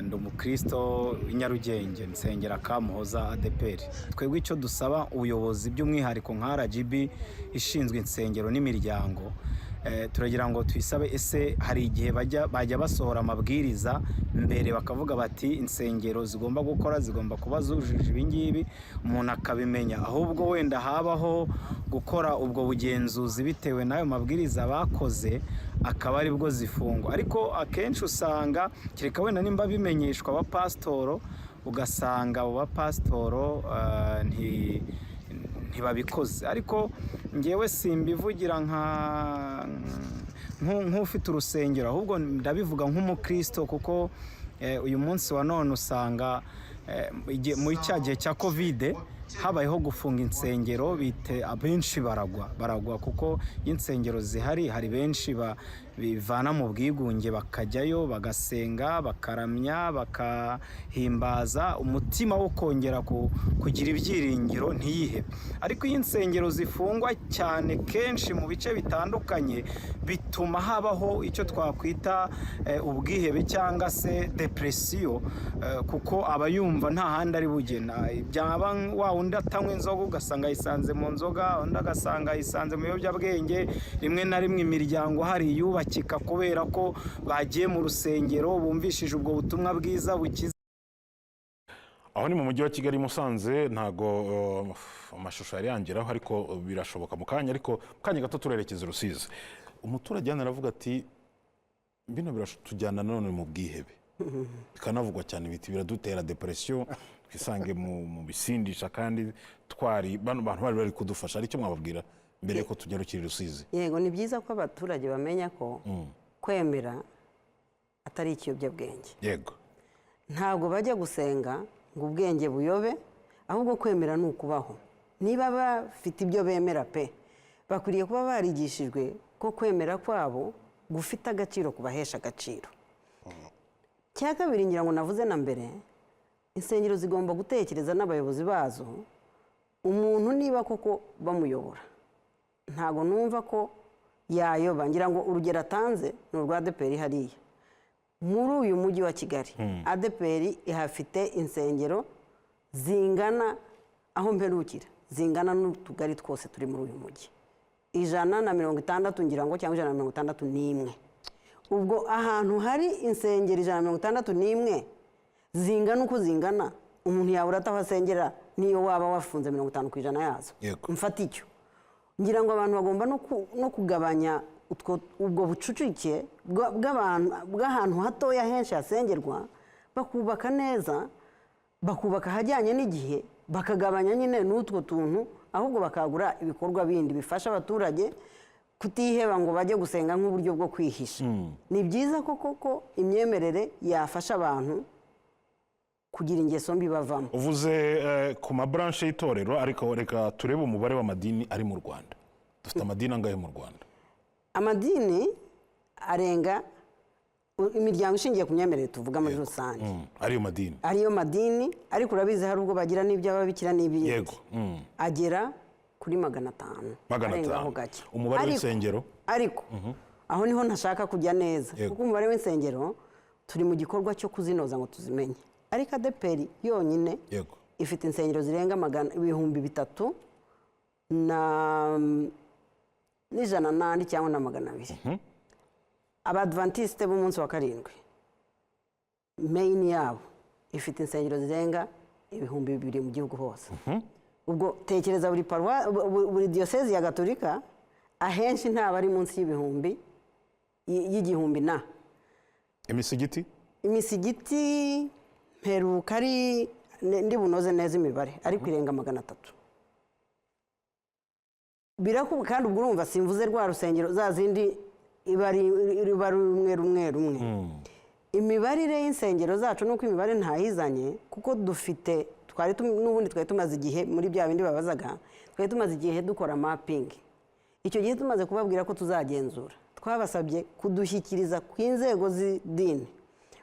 ndi umukristo w'i Nyarugenge, nsengera Kamuhoza ADEPR. Twebwe icyo dusaba ubuyobozi, by'umwihariko nka RGB ishinzwe insengero n'imiryango, turagira ngo tuyisabe: ese hari igihe bajya basohora amabwiriza mbere bakavuga bati insengero zigomba gukora zigomba kuba zujuje ibingibi, umuntu akabimenya, ahubwo wenda habaho gukora ubwo bugenzuzi bitewe n'ayo mabwiriza bakoze, akaba aribwo zifungwa? Ariko akenshi usanga kereka wenda nimba bimenyeshwa abapasitoro, ugasanga abo bapasitoro ntibabikoze. Ariko ngewe simbivugira nka nk'ufite urusengero, ahubwo ndabivuga nk'umukristo, kuko uyu munsi wa none usanga muri cya gihe cya Covid habayeho gufunga insengero, bite abenshi baragwa, kuko iyo insengero zihari hari benshi bivana mu bwigunge bakajyayo, bagasenga, bakaramya, bakahimbaza, umutima wo kongera kugira ibyiringiro, ntiyihebe. Ariko iyo insengero zifungwa cyane kenshi mu bice bitandukanye, bituma habaho icyo twakwita ubwihebe cyangwa se depression, kuko aba yumva nta handi ari bugena. Byaba wa wundi atanywa inzoga, ugasanga yisanze mu nzoga, undi agasanga yisanze mu biyobyabwenge. Rimwe na rimwe imiryango hari yubakika kubera ko bagiye mu rusengero, bumvishije ubwo butumwa bwiza bukiza. Aho ni mu Mujyi wa Kigali. Musanze ntago amashusho yari yangeraho, ariko birashoboka mu kanya. Ariko mu kanya gato turerekeza i Rusizi. Umuturage hano aravuga ati bino biratujyana nanone mu bwihebe, bikanavugwa cyane, biti biradutera depression, twisange mu bisindisha, kandi twari bano bantu bari kudufasha. Aricyo mwababwira mbere yuko tunyarukira i Rusizi? Yego, ni byiza ko abaturage bamenya ko kwemera atari ikiyobyabwenge. Ntabwo bajya gusenga ngo ubwenge buyobe, ahubwo kwemera ni ukubaho. Niba bafite ibyo bemera pe, bakwiriye kuba barigishijwe ko kwemera kwabo gufite agaciro, kubahesha agaciro. Cya kabiri, ngira ngo navuze na mbere, insengero zigomba gutekereza n'abayobozi bazo. Umuntu niba koko bamuyobora, ntabwo numva ko yayoba. Ngira ngo urugero atanze ni urwa ADEPR hariya muri uyu Mujyi wa Kigali. ADEPR ihafite insengero zingana, aho mperukira, zingana n'utugari twose turi muri uyu mujyi, 160 ngira ngo, cyangwa 161. Ubwo ahantu hari insengero 161 zingana uko zingana, umuntu yabura ataho asengera niyo waba wafunze 50% yazo? Mfata icyo, ngira ngo abantu bagomba no kugabanya ubwo bucucike bw'ahantu hatoya henshi hasengerwa, bakubaka neza, bakubaka ahajyanye n'igihe, bakagabanya nyine n'utwo tuntu, ahubwo bakagura ibikorwa bindi bifasha abaturage kutiheba ngo bajye gusenga nk'uburyo bwo kwihisha. Ni byiza ko koko imyemerere yafasha abantu kugira ingeso mbi bavamo. Uvuze ku ma branches y'itorero, ariko reka turebe umubare w'amadini ari mu Rwanda. Dufite amadini angahe mu Rwanda? Amadini arenga Imiryango ishingiye ku myemerere tuvuga muri rusange, Ariyo madini. Ariyo madini, ariko urabizi hari ubwo bagira n'iby'ababikira n'ibindi. Agera kuri 500, Magana arengaho atanu. gake. Umubare w'insengero? Ariko aho niho ntashaka kujya neza, kuko umubare w'insengero turi mu gikorwa cyo kuzinoza ngo tuzimenye, ariko ADEPR yonyine ifite insengero zirenga magana 3000 na n'ijana n'andi cyangwa na 200. Abadventiste b'umunsi wa karindwi, main yabo ifite insengero zirenga 2000 mu gihugu hose. Ubwo tekereza buri buri diyosezi ya Gatolika, ahenshi ntaba ari munsi y'ibihumbi y'igihumbi na. Imisigiti? Imisigiti mperuka ari ndi bunoze neza imibare, ariko irenga 300. Kandi ubwo urumva simvuze rwa rusengero, za zindi iba ari ruba rumwe rumwe rumwe. Imibarire y'insengero zacu, nuko imibare ntayizanye, kuko dufite n'ubundi twari tumaze igihe muri bya bindi babazaga, twari tumaze igihe dukora mapping. Icyo gihe tumaze kubabwira ko tuzagenzura, twabasabye kudushyikiriza ku inzego z'idini,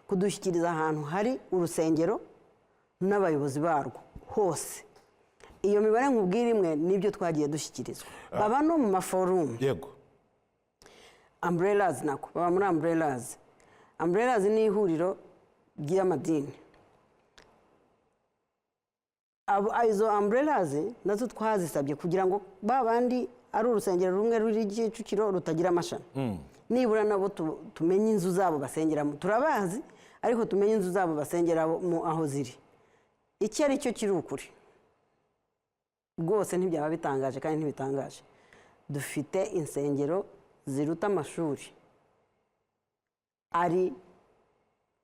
kudushyikiriza ahantu hari urusengero n'abayobozi barwo hose. Iyo mibare nkubwira imwe nibyo twagiye dushyikirizwa. Baba no mu maforumu, umbrellas, nako baba muri umbrellas. Umbrellas ni ihuriro ry'amadini. Izo umbrellas nazo twazisabye kugira ngo ba bandi ari urusengero rumwe ruri Kicukiro rutagira amashami, nibura nabo tumenye inzu zabo basengeramo. Turabazi, ariko tumenye inzu zabo basengeramo aho ziri. Icyo ari cyo kiri ukuri rwose, ntibyaba bitangaje kandi ntibitangaje, dufite insengero ziruta amashuri ari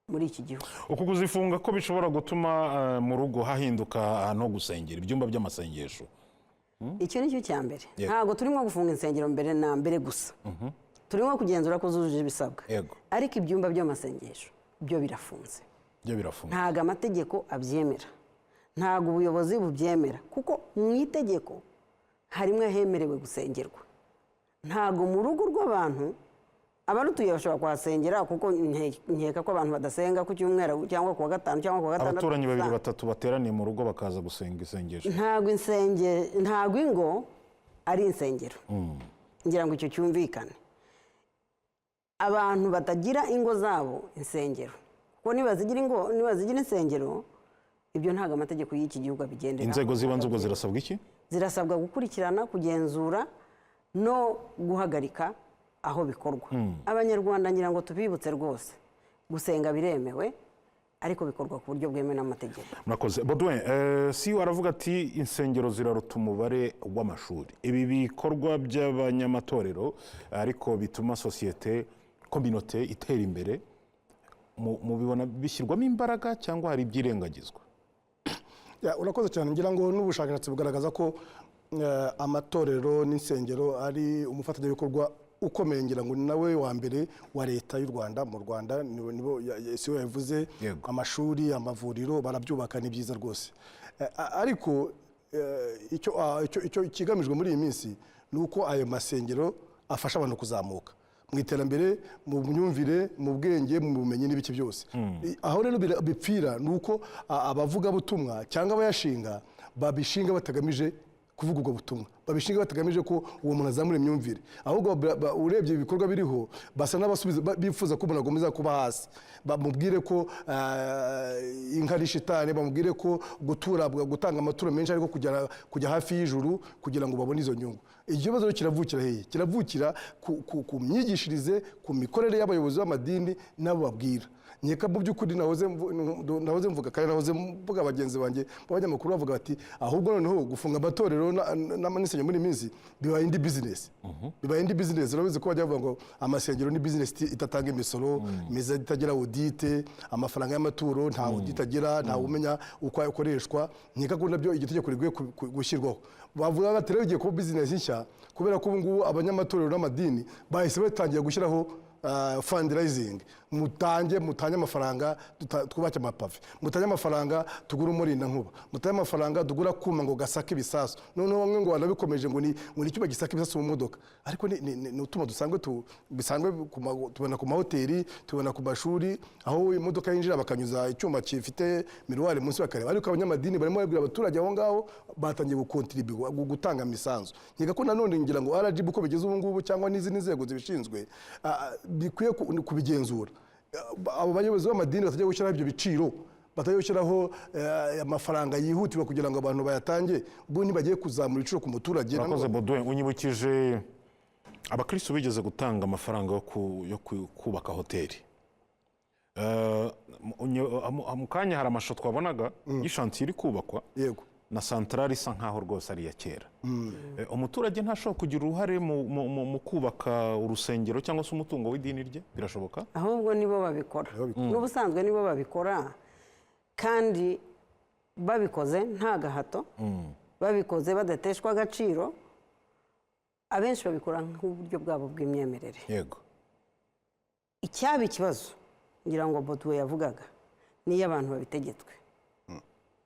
muri iki gihugu. Uku kuzifunga ko bishobora gutuma mu rugo hahinduka ahantu ho gusengera, ibyumba by'amasengesho? Icyo ni cyo cya mbere. Ntabwo turimo gufunga insengero mbere na mbere gusa, turimo kugenzura ko zujuje ibisabwa, ariko ibyumba by'amasengesho byo birafunze. Byo birafunze. Ntabwo amategeko abyemera, ntabwo ubuyobozi bubyemera, kuko mu itegeko harimo ahemerewe gusengerwa. Ntabwo mu rugo rw'abantu abarutuye bashobora kuhasengera, kuko nkeka ko abantu badasenga ku cyumweru cyangwa ku wa gatanu cyangwa ku wa gatandatu. Abaturanyi babiri, batatu bateraniye mu rugo bakaza gusenga isengesho. Ntabwo ingo ari insengero, ngira ngo icyo cyumvikane. Abantu batagira ingo zabo insengero, kuko nibazigira ingo, nibazigira insengero, ibyo ntabwo amategeko y'iki gihugu abigendera. Inzego z'ibanze ubwo zirasabwa iki? Zirasabwa gukurikirana, kugenzura no guhagarika aho bikorwa. Abanyarwanda ngira ngo tubibutse rwose, gusenga biremewe, ariko bikorwa ku buryo bwemewe n'amategeko. Murakoze. Baudouin, si aravuga ati insengero ziraruta umubare w'amashuri. Ibi bikorwa by'abanyamatorero ariko bituma sosiyete, communauté itera imbere, mubibona bishyirwamo imbaraga cyangwa hari ibyirengagizwa? Ya, urakoze cyane. Ngira ngo n'ubushakashatsi bugaragaza ko amatorero n'insengero ari umufatanyabikorwa ukomeye, ngira ngo ni nawe wa mbere wa Leta y'u Rwanda mu Rwanda. Nibo si we yabivuze. Amashuri, amavuriro barabyubaka, ni byiza rwose. Ariko icyo ikigamijwe muri iyi minsi ni uko ayo masengero afasha abantu kuzamuka mu iterambere, mu myumvire, mu bwenge, mu bumenyi n'ibiki byose. Aho rero bipfira ni uko abavugabutumwa cyangwa abayashinga babishinga batagamije kuvuga ubwo butumwa, babishinga batagamije ko uwo muntu azamura imyumvire, ahubwo urebye ibikorwa biriho basa n'abasubiza bifuza ko umuntu agomeza kuba hasi, bamubwire ko inka ari shitani, bamubwire ko gutura, gutanga amaturo menshi ariko kujya hafi y'ijuru kugira ngo babone izo nyungu. Ikibazo rero kiravukira hehe? Kiravukira ku myigishirize, ku mikorere y'abayobozi b'amadini n'abo babwira. Nkeka mu by'ukuri nahoze mvuga kandi nahoze mvuga, bagenzi banjye b'abanyamakuru bavuga bati ahubwo noneho gufunga amatorero n'insengero muri iyi minsi bibaye indi bizinesi, bibaye indi bizinesi. Urabizi ko bajya bavuga ngo amasengero ni bizinesi idatanga imisoro, meza, itagira audit, amafaranga y'amaturo nta audit agira, ntawe umenya uko akoreshwa. Nkeka ko nabyo iryo tegeko rikwiye gushyirwaho. Bavuga bati rero igiye kuba bizinesi nshya, kubera ko ubu ngubu abanyamatorero n'amadini bahise batangira gushyiraho fundraising. Mutange amafaranga, twubake amapave, mutange amafaranga tugure umurindankuba, mutange amafaranga tugure akuma ngo gasake ibisasu. Noneho bamwe ngo banabikomeje ngo ni icyuma gisaka ibisasu mu modoka, ariko ni utuma dusanzwe bisanzwe tubona ku mahoteli, tubona ku mashuri, aho imodoka yinjira bakanyuza icyuma gifite miroir munsi bakareba. Ariko abanyamadini barimo babwira abaturage aho ngaho, batangiye gukontribuwa, gutanga imisanzu. Nkeka ko nanone ngira ngo RGB uko bigeze ubu ngubu cyangwa n'izindi nzego zibishinzwe, bikwiye kubigenzura, abo bayobozi b'amadini batajya gushyiraho ibyo biciro, batajya gushyiraho amafaranga yihutirwa kugira ngo abantu bayatange, ubwo ntibagiye kuzamura ibiciro ku muturage. Urakoze, Baudouin. Unyibukije abakristo bigeze gutanga amafaranga yo kubaka hoteli. Mu kanya hari amashusho twabonaga y'ishantiye iri kubakwa na santarari isa nkaho rwose ari iya kera. Umuturage ntashobora kugira uruhare mu kubaka urusengero cyangwa se umutungo w'idini rye? Birashoboka? Ahubwo nibo babikora. N'ubusanzwe nibo babikora, kandi babikoze nta gahato, babikoze badateshwa agaciro. Abenshi babikora nk'uburyo bwabo bw'imyemerere. Icyaba ikibazo, ngira ngo Baudouin yavugaga, niyo abantu babitegetswe.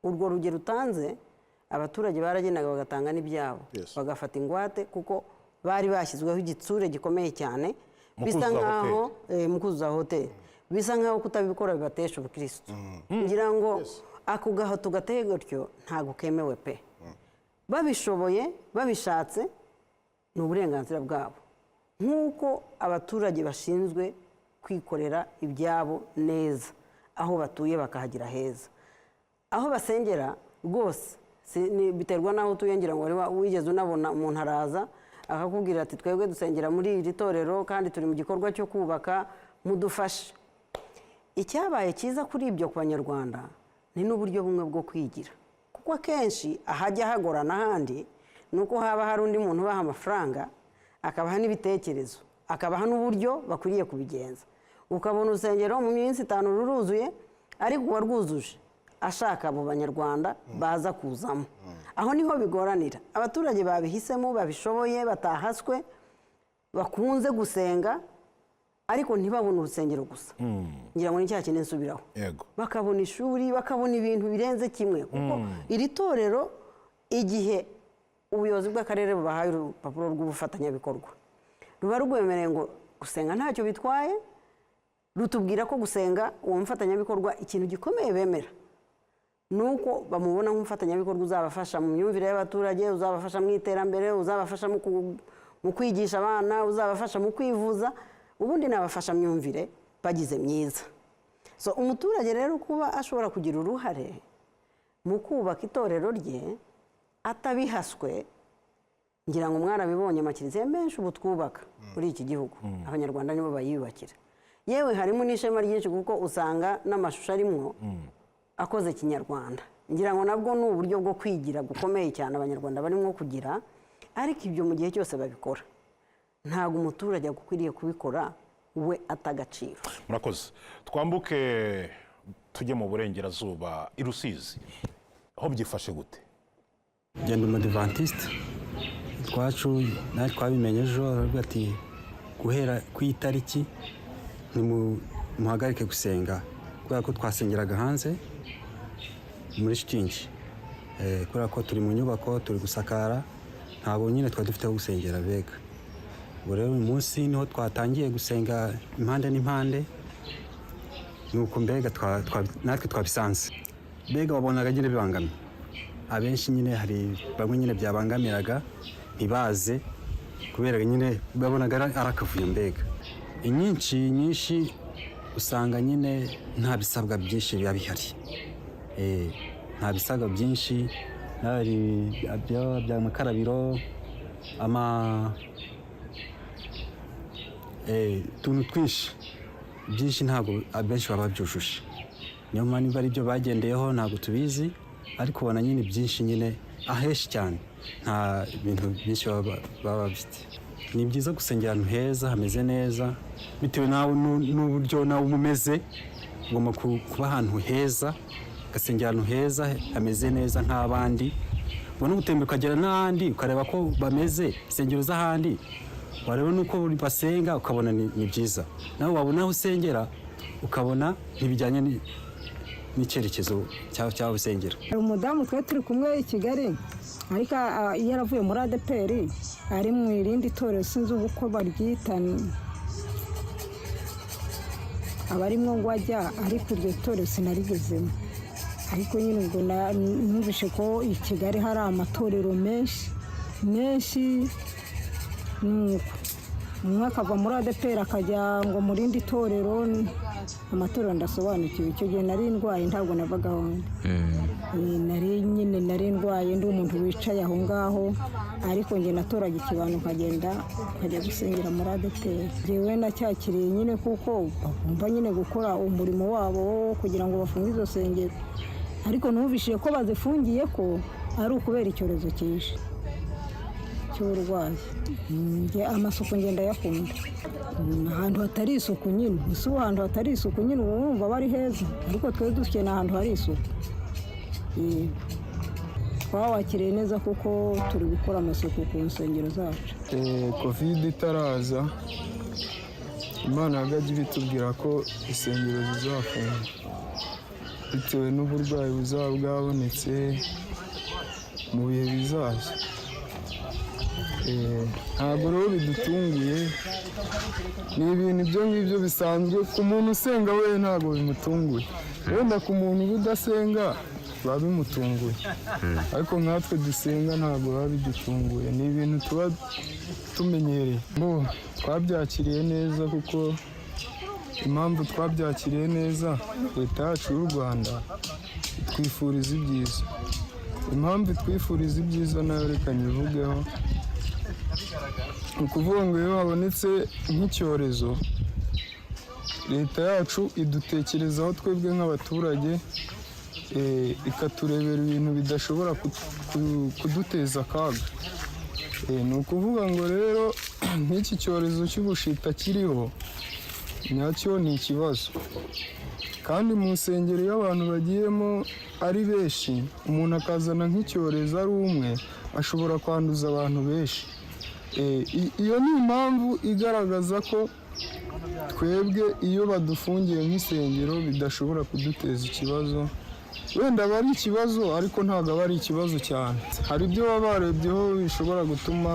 Urwo rugero utanze, abaturage baragendaga bagatanga n'ibyabo, bagafata ingwate, kuko bari bashyizweho igitsure gikomeye cyane. Mu Bisa kuzuza. nkaho mu kuzuza hoteli, bisa nkaho kutabikora bibatesha ubukirisitu. Ngira ngo ako gahato gateye gutyo ntabwo kemewe pe. Babishoboye, babishatse, ni uburenganzira bwabo, nk'uko abaturage bashinzwe kwikorera ibyabo neza aho batuye, bakahagira heza aho basengera rwose. Biterwa n'aho utuye. Ngira ngo wari wigeze unabona umuntu araza akakubwira ati: "Twebwe dusengera muri iri torero kandi turi mu gikorwa cyo kubaka, mudufashe." Icyabaye cyiza kuri ibyo ku Banyarwanda ni n'uburyo bumwe bwo kwigira, kuko akenshi ahajya hagorana ahandi ni uko haba hari undi muntu ubaha amafaranga, akabaha n'ibitekerezo, akabaha n'uburyo bakwiriye kubigenza, ukabona urusengero mu minsi 5 ruruzuye, ariko uwarwuzuje ashaka abo Banyarwanda baza kuzamo. Aho niho bigoranira. Abaturage babihisemo, babishoboye, batahaswe, bakunze gusenga, ariko ntibabone urusengero gusa, ngira ngo ni cya kintu nsubiraho, bakabona ishuri, bakabona ibintu birenze kimwe, kuko iri torero, igihe ubuyobozi bw'akarere bubahaye urupapuro rw'ubufatanyabikorwa, ruba rwemereye ngo gusenga ntacyo bitwaye. Rutubwira ko gusenga, uwo mufatanyabikorwa, ikintu gikomeye bemera ni uko bamubona nk'umufatanyabikorwa uzabafasha mu myumvire y'abaturage, uzabafasha mu iterambere, uzabafasha mu kwigisha abana, uzabafasha mu kwivuza, ubundi ni abafashamyumvire bagize myiza. So umuturage rero kuba ashobora kugira uruhare mu kubaka itorero rye atabihaswe, ngira ngo mwarabibonye, amakiliziya menshi ubu twubaka muri iki gihugu, Abanyarwanda nibo bayiyubakira. Yewe, harimo n'ishema ryinshi, kuko usanga n'amashusho arimwo akoze kinyarwanda. Ngira ngo nabwo ni uburyo bwo kwigira gukomeye cyane Abanyarwanda barimo kugira. Ariko ibyo, mu gihe cyose babikora, ntabwo umuturage akwiriye kubikora we atagaciro. Murakoze. Twambuke tujye mu burengerazuba, i Rusizi aho byifashe gute? Genda umadivantisite twacu natwe twabimenye ejo, baravuga ati guhera ku itariki muhagarike gusenga, kubera ko twasengeraga hanze muri shitingi. Kubera ko turi mu nyubako, turi gusakara, ntabwo nyine twari dufite aho gusengera. Bega ubu rero uyu munsi niho twatangiye gusenga impande n'impande, nuko mbega natwe twabisanze. Mbega wabonaga nyine bibangamye abenshi, nyine hari bamwe nyine byabangamiraga ntibaze, kubera nyine babonaga ari akavuyo. Mbega inyinshi nyinshi usanga nyine nta bisabwa byinshi biba bihari. Nta bisabwa byinshi hari by'amakarabiro, ama utuntu twinshi byinshi ntabwo abenshi baba babyujuje. Niyo mpamvu niba ari byo bagendeyeho ntabwo tubizi, ariko ubona nyine byinshi nyine ahenshi cyane nta bintu byinshi baba bafite. Ni byiza gusengera ahantu heza hameze neza, bitewe nawe n'uburyo nawe uba umeze. Ugomba kuba ahantu heza, ugasengera ahantu heza hameze neza nk'abandi. Ubona gutembera ukagera n'ahandi, ukareba ko bameze, insengero z'ahandi, wareba n'uko basenga, ukabona ni byiza, nawe wabona aho usengera. Ukabona ntibijyanye n'icyerekezo cy'aho usengera. Hari umudamu twari turi kumwe i Kigali, ariko yaravuye muri ADEPR, ari mu irindi torero, sinzi uko baryita, aba arimwo ngo ajya, ariko iryo torero sinarigezemo. Ariko nyine ubwo numvise ko i Kigali hari amatorero menshi menshi, nuko umwe akava muri ADEPR akajya ngo mu rindi torero. Amatorero ndasobanukiwe. Icyo gihe nari ndwaye, ntabwo navaga aho ndi. Nari nyine nari ndwaye, ndi umuntu wicaye aho ngaho, ariko njye natoraga ikibano nkagenda nkajya gusengera muri ADEPR. Njyewe nacyakiriye nyine, kuko bagomba nyine gukora umurimo wabo wo kugira ngo bafunge izo sengero, ariko numvishije ko bazifungiye ko ari ukubera icyorezo cyinshi cy'uburwayi. Njye amasuku ngenda ndayakunda. Ahantu hatari isuku nyine, ese ubu ahantu hatari isuku nyine uba wumva aba ari heza? Ariko twe dukeneye ahantu hari isuku. Yego. Twawakiriye neza kuko turi gukora amasuku ku nsengero zacu. Covid itaraza, Imana yajyaga ibitubwira ko insengero zizafunga bitewe n'uburwayi buzaba bwabonetse mu bihe bizaza. Ntabwo rero bidutunguye, ni ibintu ibyo ngibyo bisanzwe ku muntu usenga, we ntabwo bimutunguye. Wenda ku muntu uba udasenga biba bimutunguye, ariko nkatwe dusenga ntabwo biba bidutunguye, ni ibintu tuba tumenyereye. Bo twabyakiriye neza, kuko impamvu twabyakiriye neza, leta yacu y'u Rwanda itwifuriza ibyiza. Impamvu itwifuriza ibyiza nayo reka nyivugeho. Ni ukuvuga ngo iyo habonetse nk'icyorezo, leta yacu idutekerezaho twebwe nk'abaturage, ikaturebera ibintu bidashobora kuduteza akaga. Ni ukuvuga ngo rero nk'iki cyorezo cy'ubushita kiriho nyacyo ni ikibazo, kandi mu nsengero iyo abantu bagiyemo ari benshi, umuntu akazana nk'icyorezo ari umwe, ashobora kwanduza abantu benshi. Iyo ni impamvu igaragaza ko twebwe iyo badufungiye nk'isengero bidashobora kuduteza ikibazo. Wenda aba ari ikibazo, ariko ntabwo aba ari ikibazo cyane. Hari ibyo baba barebyeho bishobora gutuma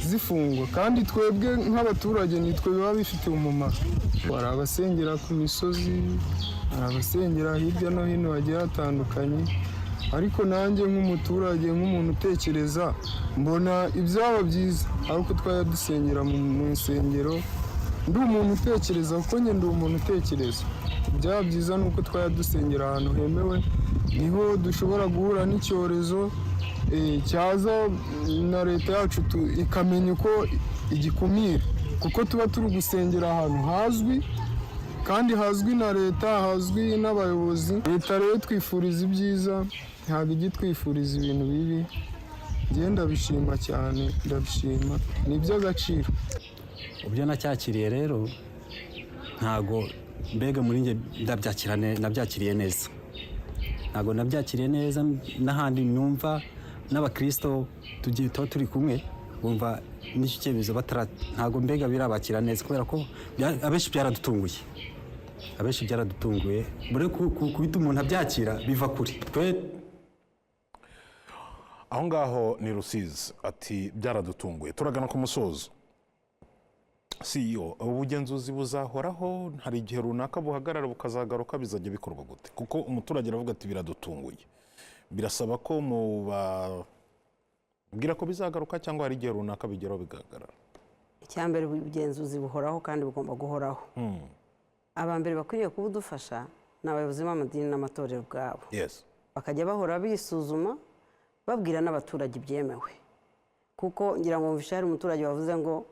zifungwa, kandi twebwe nk'abaturage nitwe biba bifitiye umumaro. Hari abasengera ku misozi, hari abasengera hirya no hino hagiye hatandukanye, ariko nanjye nk'umuturage, nk'umuntu utekereza, mbona ibyaba byiza ari uko twajya dusengera mu nsengero. Ndi umuntu utekereza, kuko njye ndi umuntu utekereza, byaba byiza ni uko twajya dusengera ahantu hemewe, niho dushobora guhura n'icyorezo cyaza na leta yacu ikamenya uko igikumira, kuko tuba turi gusengera ahantu hazwi kandi hazwi na leta, hazwi n'abayobozi. Leta rero twifuriza ibyiza, ntabwo ijya itwifuriza ibintu bibi. Njye ndabishima cyane, ndabishima, ni iby'agaciro. Ubyo nacyakiriye rero, ntago mbega muri njye ndabyakira nabyakiriye neza, ntabwo nabyakiriye neza. N'ahandi numva n'abakirisito tugiye tuba turi kumwe bumva n'icyo cyemezo batara, ntabwo mbega birabakira neza, kubera ko abenshi byaradutunguye, abenshi byaradutunguye. Bure kubita umuntu abyakira biva kure twe. Aho ngaho ni Rusizi, ati byaradutunguye. Turagana ku musozo. CEO, ubugenzuzi buzahoraho? Hari igihe runaka buhagarara bukazagaruka? Bizajya bikorwa gute? Kuko umuturage aravuga ati biradutunguye. Birasaba ko mubabwira ko bizagaruka, cyangwa hari igihe runaka bigeraho bigahagarara? Icya mbere, ubugenzuzi buhoraho kandi bugomba guhoraho. Aba mbere bakwiriye kubudufasha ni abayobozi b'amadini n'amatorero ubwabo, bakajya bahora bisuzuma, babwira n'abaturage ibyemewe, kuko ngira ngo wumvishe hari umuturage wavuze ngo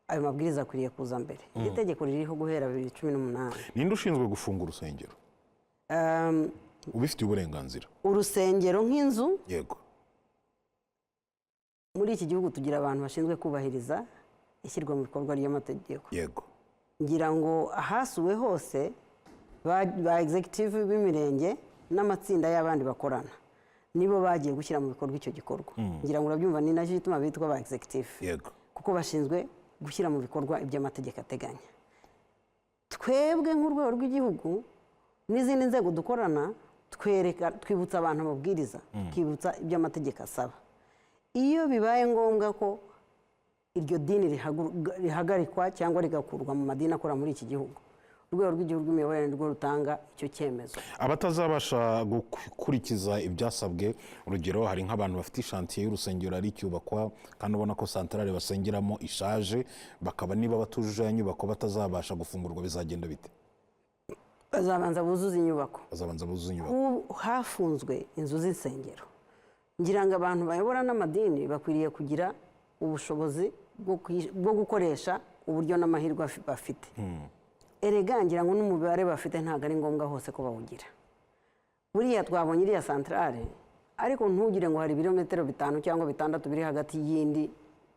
ayo mabwiriza akwiriye kuza mbere. Iri tegeko ririho guhera 2018. Ninde ushinzwe gufunga urusengero ubifitiye uburenganzira? Urusengero nk'inzu? Yego. Muri iki gihugu tugira abantu bashinzwe kubahiriza ishyirwa mu bikorwa ry'amategeko. Ngira ngo ahasuwe hose ba executive b'imirenge n'amatsinda y'abandi bakorana nibo bagiye gushyira mu bikorwa icyo gikorwa. Ngira ngo urabyumva, ni nacyo gituma bitwa ba executive, kuko bashinzwe gushyira mu bikorwa ibyo amategeko ateganya. Twebwe nk'urwego rw'igihugu n'izindi nzego dukorana, twereka, twibutsa abantu amabwiriza, twibutsa ibyo amategeko asaba. Iyo bibaye ngombwa ko iryo dini rihagarikwa cyangwa rigakurwa mu madini akora muri iki gihugu, Urwego rw'Igihugu rw'Imiyoborere nirwo rutanga icyo cyemezo. Abatazabasha gukurikiza ibyasabwe, urugero hari nk'abantu bafite ishantiye y'urusengero ari icyubakwa, kandi ubona ko santarare basengeramo ishaje, bakaba niba batujuje ya nyubako batazabasha gufungurwa, bizagenda bite? Bazabanza buzuze inyubako. Bazabanza buzuze inyubako. Ubu hafunzwe inzu z'insengero. Ngira ngo abantu bayobora n'amadini bakwiriye kugira ubushobozi bwo gukoresha uburyo n'amahirwe bafite. Erega ngira ngo n'umubare bafite ntabwo ari ngombwa hose ko bawugira. Buriya twabonye iriya santarare, ariko ntugire ngo hari ibirometero 5 cyangwa 6 biri hagati y'indi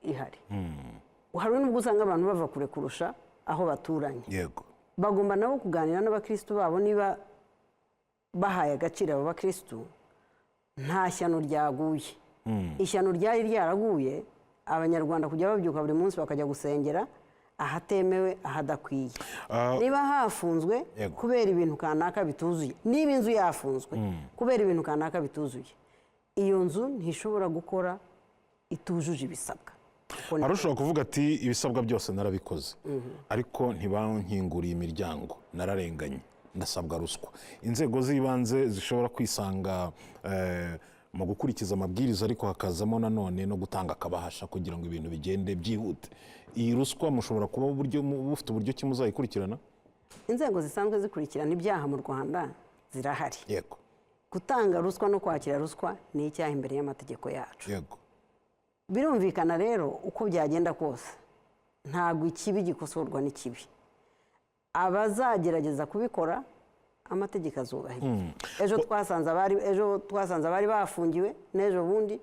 ihari. Hari n'ubwo usanga abantu bava kure kurusha aho baturanye. Bagomba nabo kuganira n'abakirisitu babo. Niba bahaye agaciro abo bakirisitu, nta shyano ryaguye. Ishyano ryari ryaraguye Abanyarwanda kujya babyuka buri munsi bakajya gusengera ahatemewe, ahadakwiye. Niba hafunzwe kubera ibintu kanaka bituzuye, niba inzu yafunzwe kubera ibintu kanaka bituzuye, iyo nzu ntishobora gukora itujuje ibisabwa. Uko ni Hari ushobora kuvuga ati: "Ibisabwa byose narabikoze, ariko ntibankinguriye imiryango, nararenganye, ndasabwa ruswa." Inzego z'ibanze zishobora kwisanga mu gukurikiza amabwiriza, ariko hakazamo nanone no gutanga akabahasha kugira ngo ibintu bigende byihute. Iyi ruswa mushobora kuba uburyo bufite uburyo ki muzayikurikirana? Inzego zisanzwe zikurikirana ibyaha mu Rwanda zirahari. Gutanga ruswa no kwakira ruswa ni icyaha imbere y'amategeko yacu. Birumvikana rero, uko byagenda kose, ntabwo ikibi gikosorwa n'ikibi. Abazagerageza kubikora, amategeko azubahirizwa. Ejo twasanze abari bafungiwe, n'ejo bundi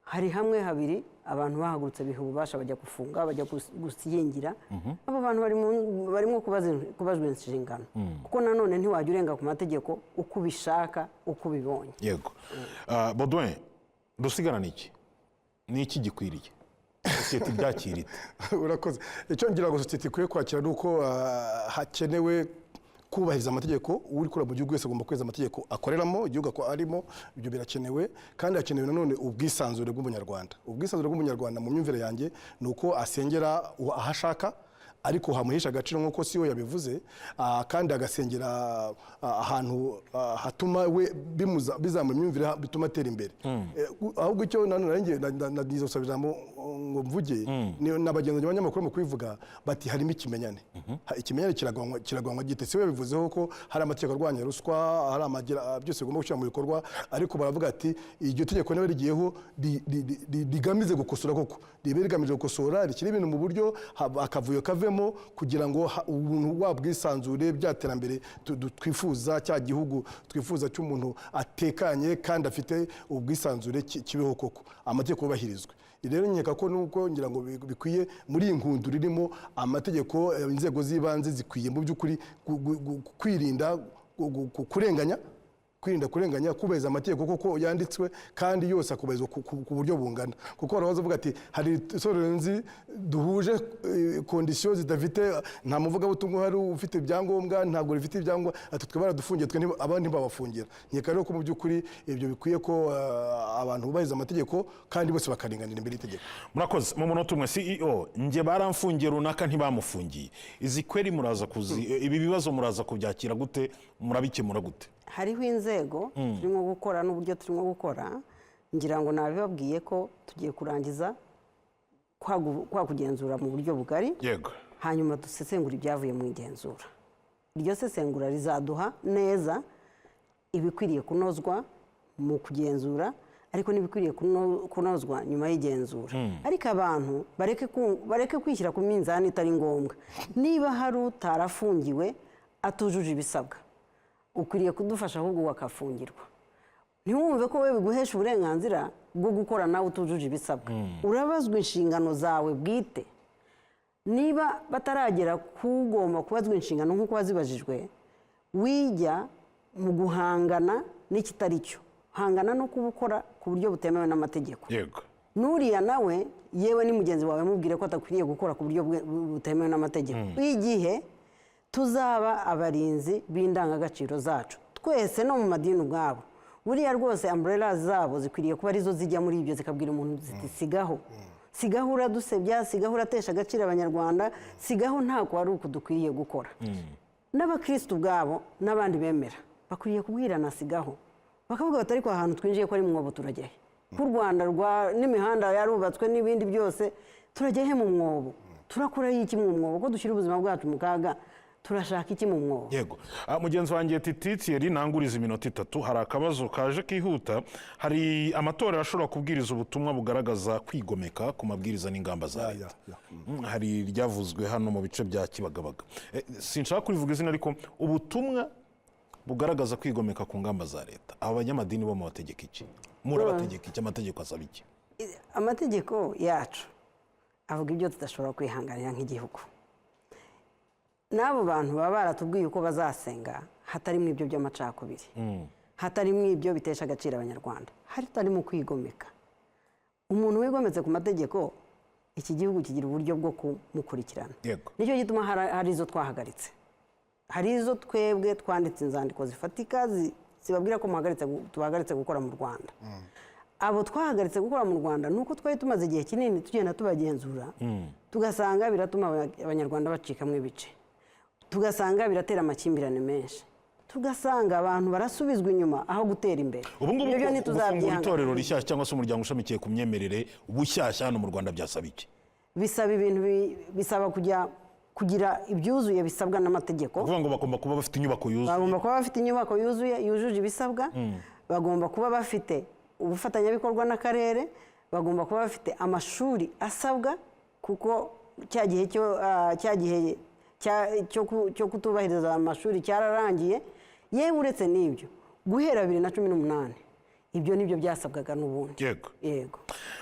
hari hamwe habiri abantu bahagurutse biha ububasha, bajya gufunga, bajya gushyingira. Abo bantu barimo kubazwa inshingano, kuko nanone ntiwajya urenga ku mategeko uko ubishaka, uko ubibonye. Yego. Baudouin, dusigarana iki? Ni iki gikwiriye sosiyete ibyakira ite? Urakoze. Icyo ngira ngo sosiyete ikwiye kwakira ni uko hakenewe kubahiriza amategeko. Uri ukora mu gihugu wese agomba kubahiriza amategeko akoreramo, igihugu arimo. Ibyo birakenewe. Kandi hakenewe nanone ubwisanzure bw'Umunyarwanda. Ubwisanzure bw'Umunyarwanda mu myumvire yanjye ni uko asengera aho ashaka, ariko hamuhesha agaciro nk'uko siyo yabivuze, kandi agasengera ahantu hatuma we bizamura imyumvire, bituma atera imbere. Ahubwo icyo nanone nari ngiye nagize gusaba ijambo ngo mvuge, na bagenzi banjye abanyamakuru mu kubivuga bati harimo ikimenyane. Ikimenyane kiragwanywa gite? Si we yabivuzeho ko hari amategeko arwanya ruswa, hari amagira byose bigomba gushyira mu bikorwa, ariko baravuga ati iryo tegeko niba rigiyeho rigamize gukosora koko, ribe rigamije gukosora, rishyira ibintu mu buryo, akavuyo kavemo, kugira ngo ubuntu wa bwisanzure, bya terambere twifuza, cya gihugu twifuza cy'umuntu atekanye kandi afite ubwisanzure kibeho koko, amategeko yubahirizwe. Rero nkeka ko nubwo ngira ngo bikwiye muri iyi nkundura irimo amategeko, inzego z'ibanze zikwiye mu by'ukuri kwirinda kurenganya, kwirinda kurenganya, kubahiriza amategeko koko yanditswe, kandi yose akubahirizwa ku buryo bungana. Kuko hari abavuga ati hari itorero nzi duhuje conditions zidafite, nta muvugabutumwa uhari ufite ibyangombwa, ntabwo rifite ibyangombwa, ati twe baradufungiye, twe abandi ntibabafungira. Nkeka rero ko mu by'ukuri ibyo bikwiye ko abantu bubahiriza amategeko kandi bose bakaringanira imbere y'itegeko. Murakoze. Mu munota umwe, CEO, njye baramfungiye, runaka ntibamufungiye. Izi query muraza kuzi, ibi bibazo muraza kubyakira gute? Murabikemura gute? Hariho inzego turimo gukora n'uburyo turimo gukora. Ngira ngo nabibabwiye ko tugiye kurangiza kwa kugenzura mu buryo bugari, hanyuma dusesengura ibyavuye mu igenzura. Iryo sesengura rizaduha neza ibikwiriye kunozwa mu kugenzura, ariko n'ibikwiriye kunozwa nyuma y'igenzura. Ariko abantu bareke kwishyira ku minzani itari ngombwa. Niba hari utarafungiwe atujuje ibisabwa, ukwiriye kudufasha ahubwo wakafungirwa. Ntiwumve ko wowe biguhesha uburenganzira bwo gukora nawe utujuje ibisabwa. Urabazwa inshingano zawe bwite. Niba bataragera kugomba kubazwa inshingano nk'uko wazibajijwe, wijya mu guhangana n'ikitari cyo, hangana no kuba ukora ku buryo butemewe n'amategeko. N'uriya nawe, yewe ni mugenzi wawe, mubwire ko atakwiriye gukora ku buryo butemewe n'amategeko. Igihe Tuzaba abarinzi b'indangagaciro zacu twese, no mu madini ubwabo. Buriya rwose umbrella zabo zikwiriye kuba arizo zijya muri ibyo, zikabwira umuntu ziti: "Sigaho, sigaho, uradusebya, sigaho, uratesha agaciro Abanyarwanda, sigaho, ntabwo ari uku dukwiriye gukora." N'abakirisitu ubwabo n'abandi bemera bakwiriye kubwirana sigaho, bakavuga bati: "Ariko ahantu twinjiye ko ari mu mwobo, turajya he? Ko u Rwanda rwa n'imihanda yarubatswe n'ibindi byose, turajya he mu mwobo? Turakurayo iki mu mwobo? Ko dushyira ubuzima bwacu mu kaga, turashaka iki mu mwobo?" Yego. Mugenzi wanjye Titi Thierry, nanguriza iminota 3. Hari akabazo kaje kihuta. Hari amatorero ashobora kubwiriza ubutumwa bugaragaza kwigomeka ku mabwiriza n'ingamba za leta. Hari iryavuzwe hano mu bice bya Kibagabaga. Sinshaka kurivuga izina, ariko ubutumwa bugaragaza kwigomeka ku ngamba za leta, aba banyamadini bo mubategeka iki? Murabategeka iki? Amategeko asaba iki? Amategeko yacu avuga ibyo tudashobora kwihanganira nk'igihugu. N'abo bantu baba baratubwiye uko bazasenga hatarimo ibyo by'amacakubiri, hatarimo ibyo bitesha agaciro Abanyarwanda, hatarimo kwigomeka. Umuntu wigometse ku mategeko, iki gihugu kigira uburyo bwo kumukurikirana. Nicyo gituma hari izo twahagaritse, hari izo twebwe twanditse inzandiko zifatika zibabwira ko tubahagaritse gukora mu Rwanda. Abo twahagaritse gukora mu Rwanda ni uko twari tumaze igihe kinini tugenda tubagenzura, tugasanga biratuma Abanyarwanda bacikamo ibice, tugasanga biratera amakimbirane menshi, tugasanga abantu barasubizwa inyuma aho gutera imbere. Ubu ngubu Ibyo byo gufungura ntituzabyihanganira. itorero rishyashya cyangwa se umuryango ushamikiye ku myemerere bushyashya hano mu Rwanda byasaba iki? Bisaba ibintu bisaba kujya kugira ibyuzuye bisabwa n'amategeko. Kuvuga ngo bagomba kuba bafite inyubako yuzuye? Bagomba kuba bafite inyubako yuzuye, yujuje ibisabwa. Bagomba kuba bafite ubufatanyabikorwa n'akarere. Bagomba kuba bafite amashuri asabwa, kuko cya gihe cyo cya gihe cyo kutubahiriza amashuri cyararangiye. Yewe, uretse n'ibyo, guhera 2018 ibyo nibyo byasabwaga n'ubundi. Yego.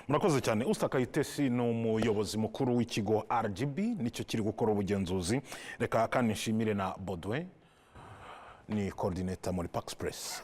Murakoze cyane. Usta Kayitesi ni umuyobozi mukuru w'ikigo RGB, nicyo kiri gukora ubugenzuzi. Reka kandi nshimire na Baudouin, ni coordinator muri Pax Press.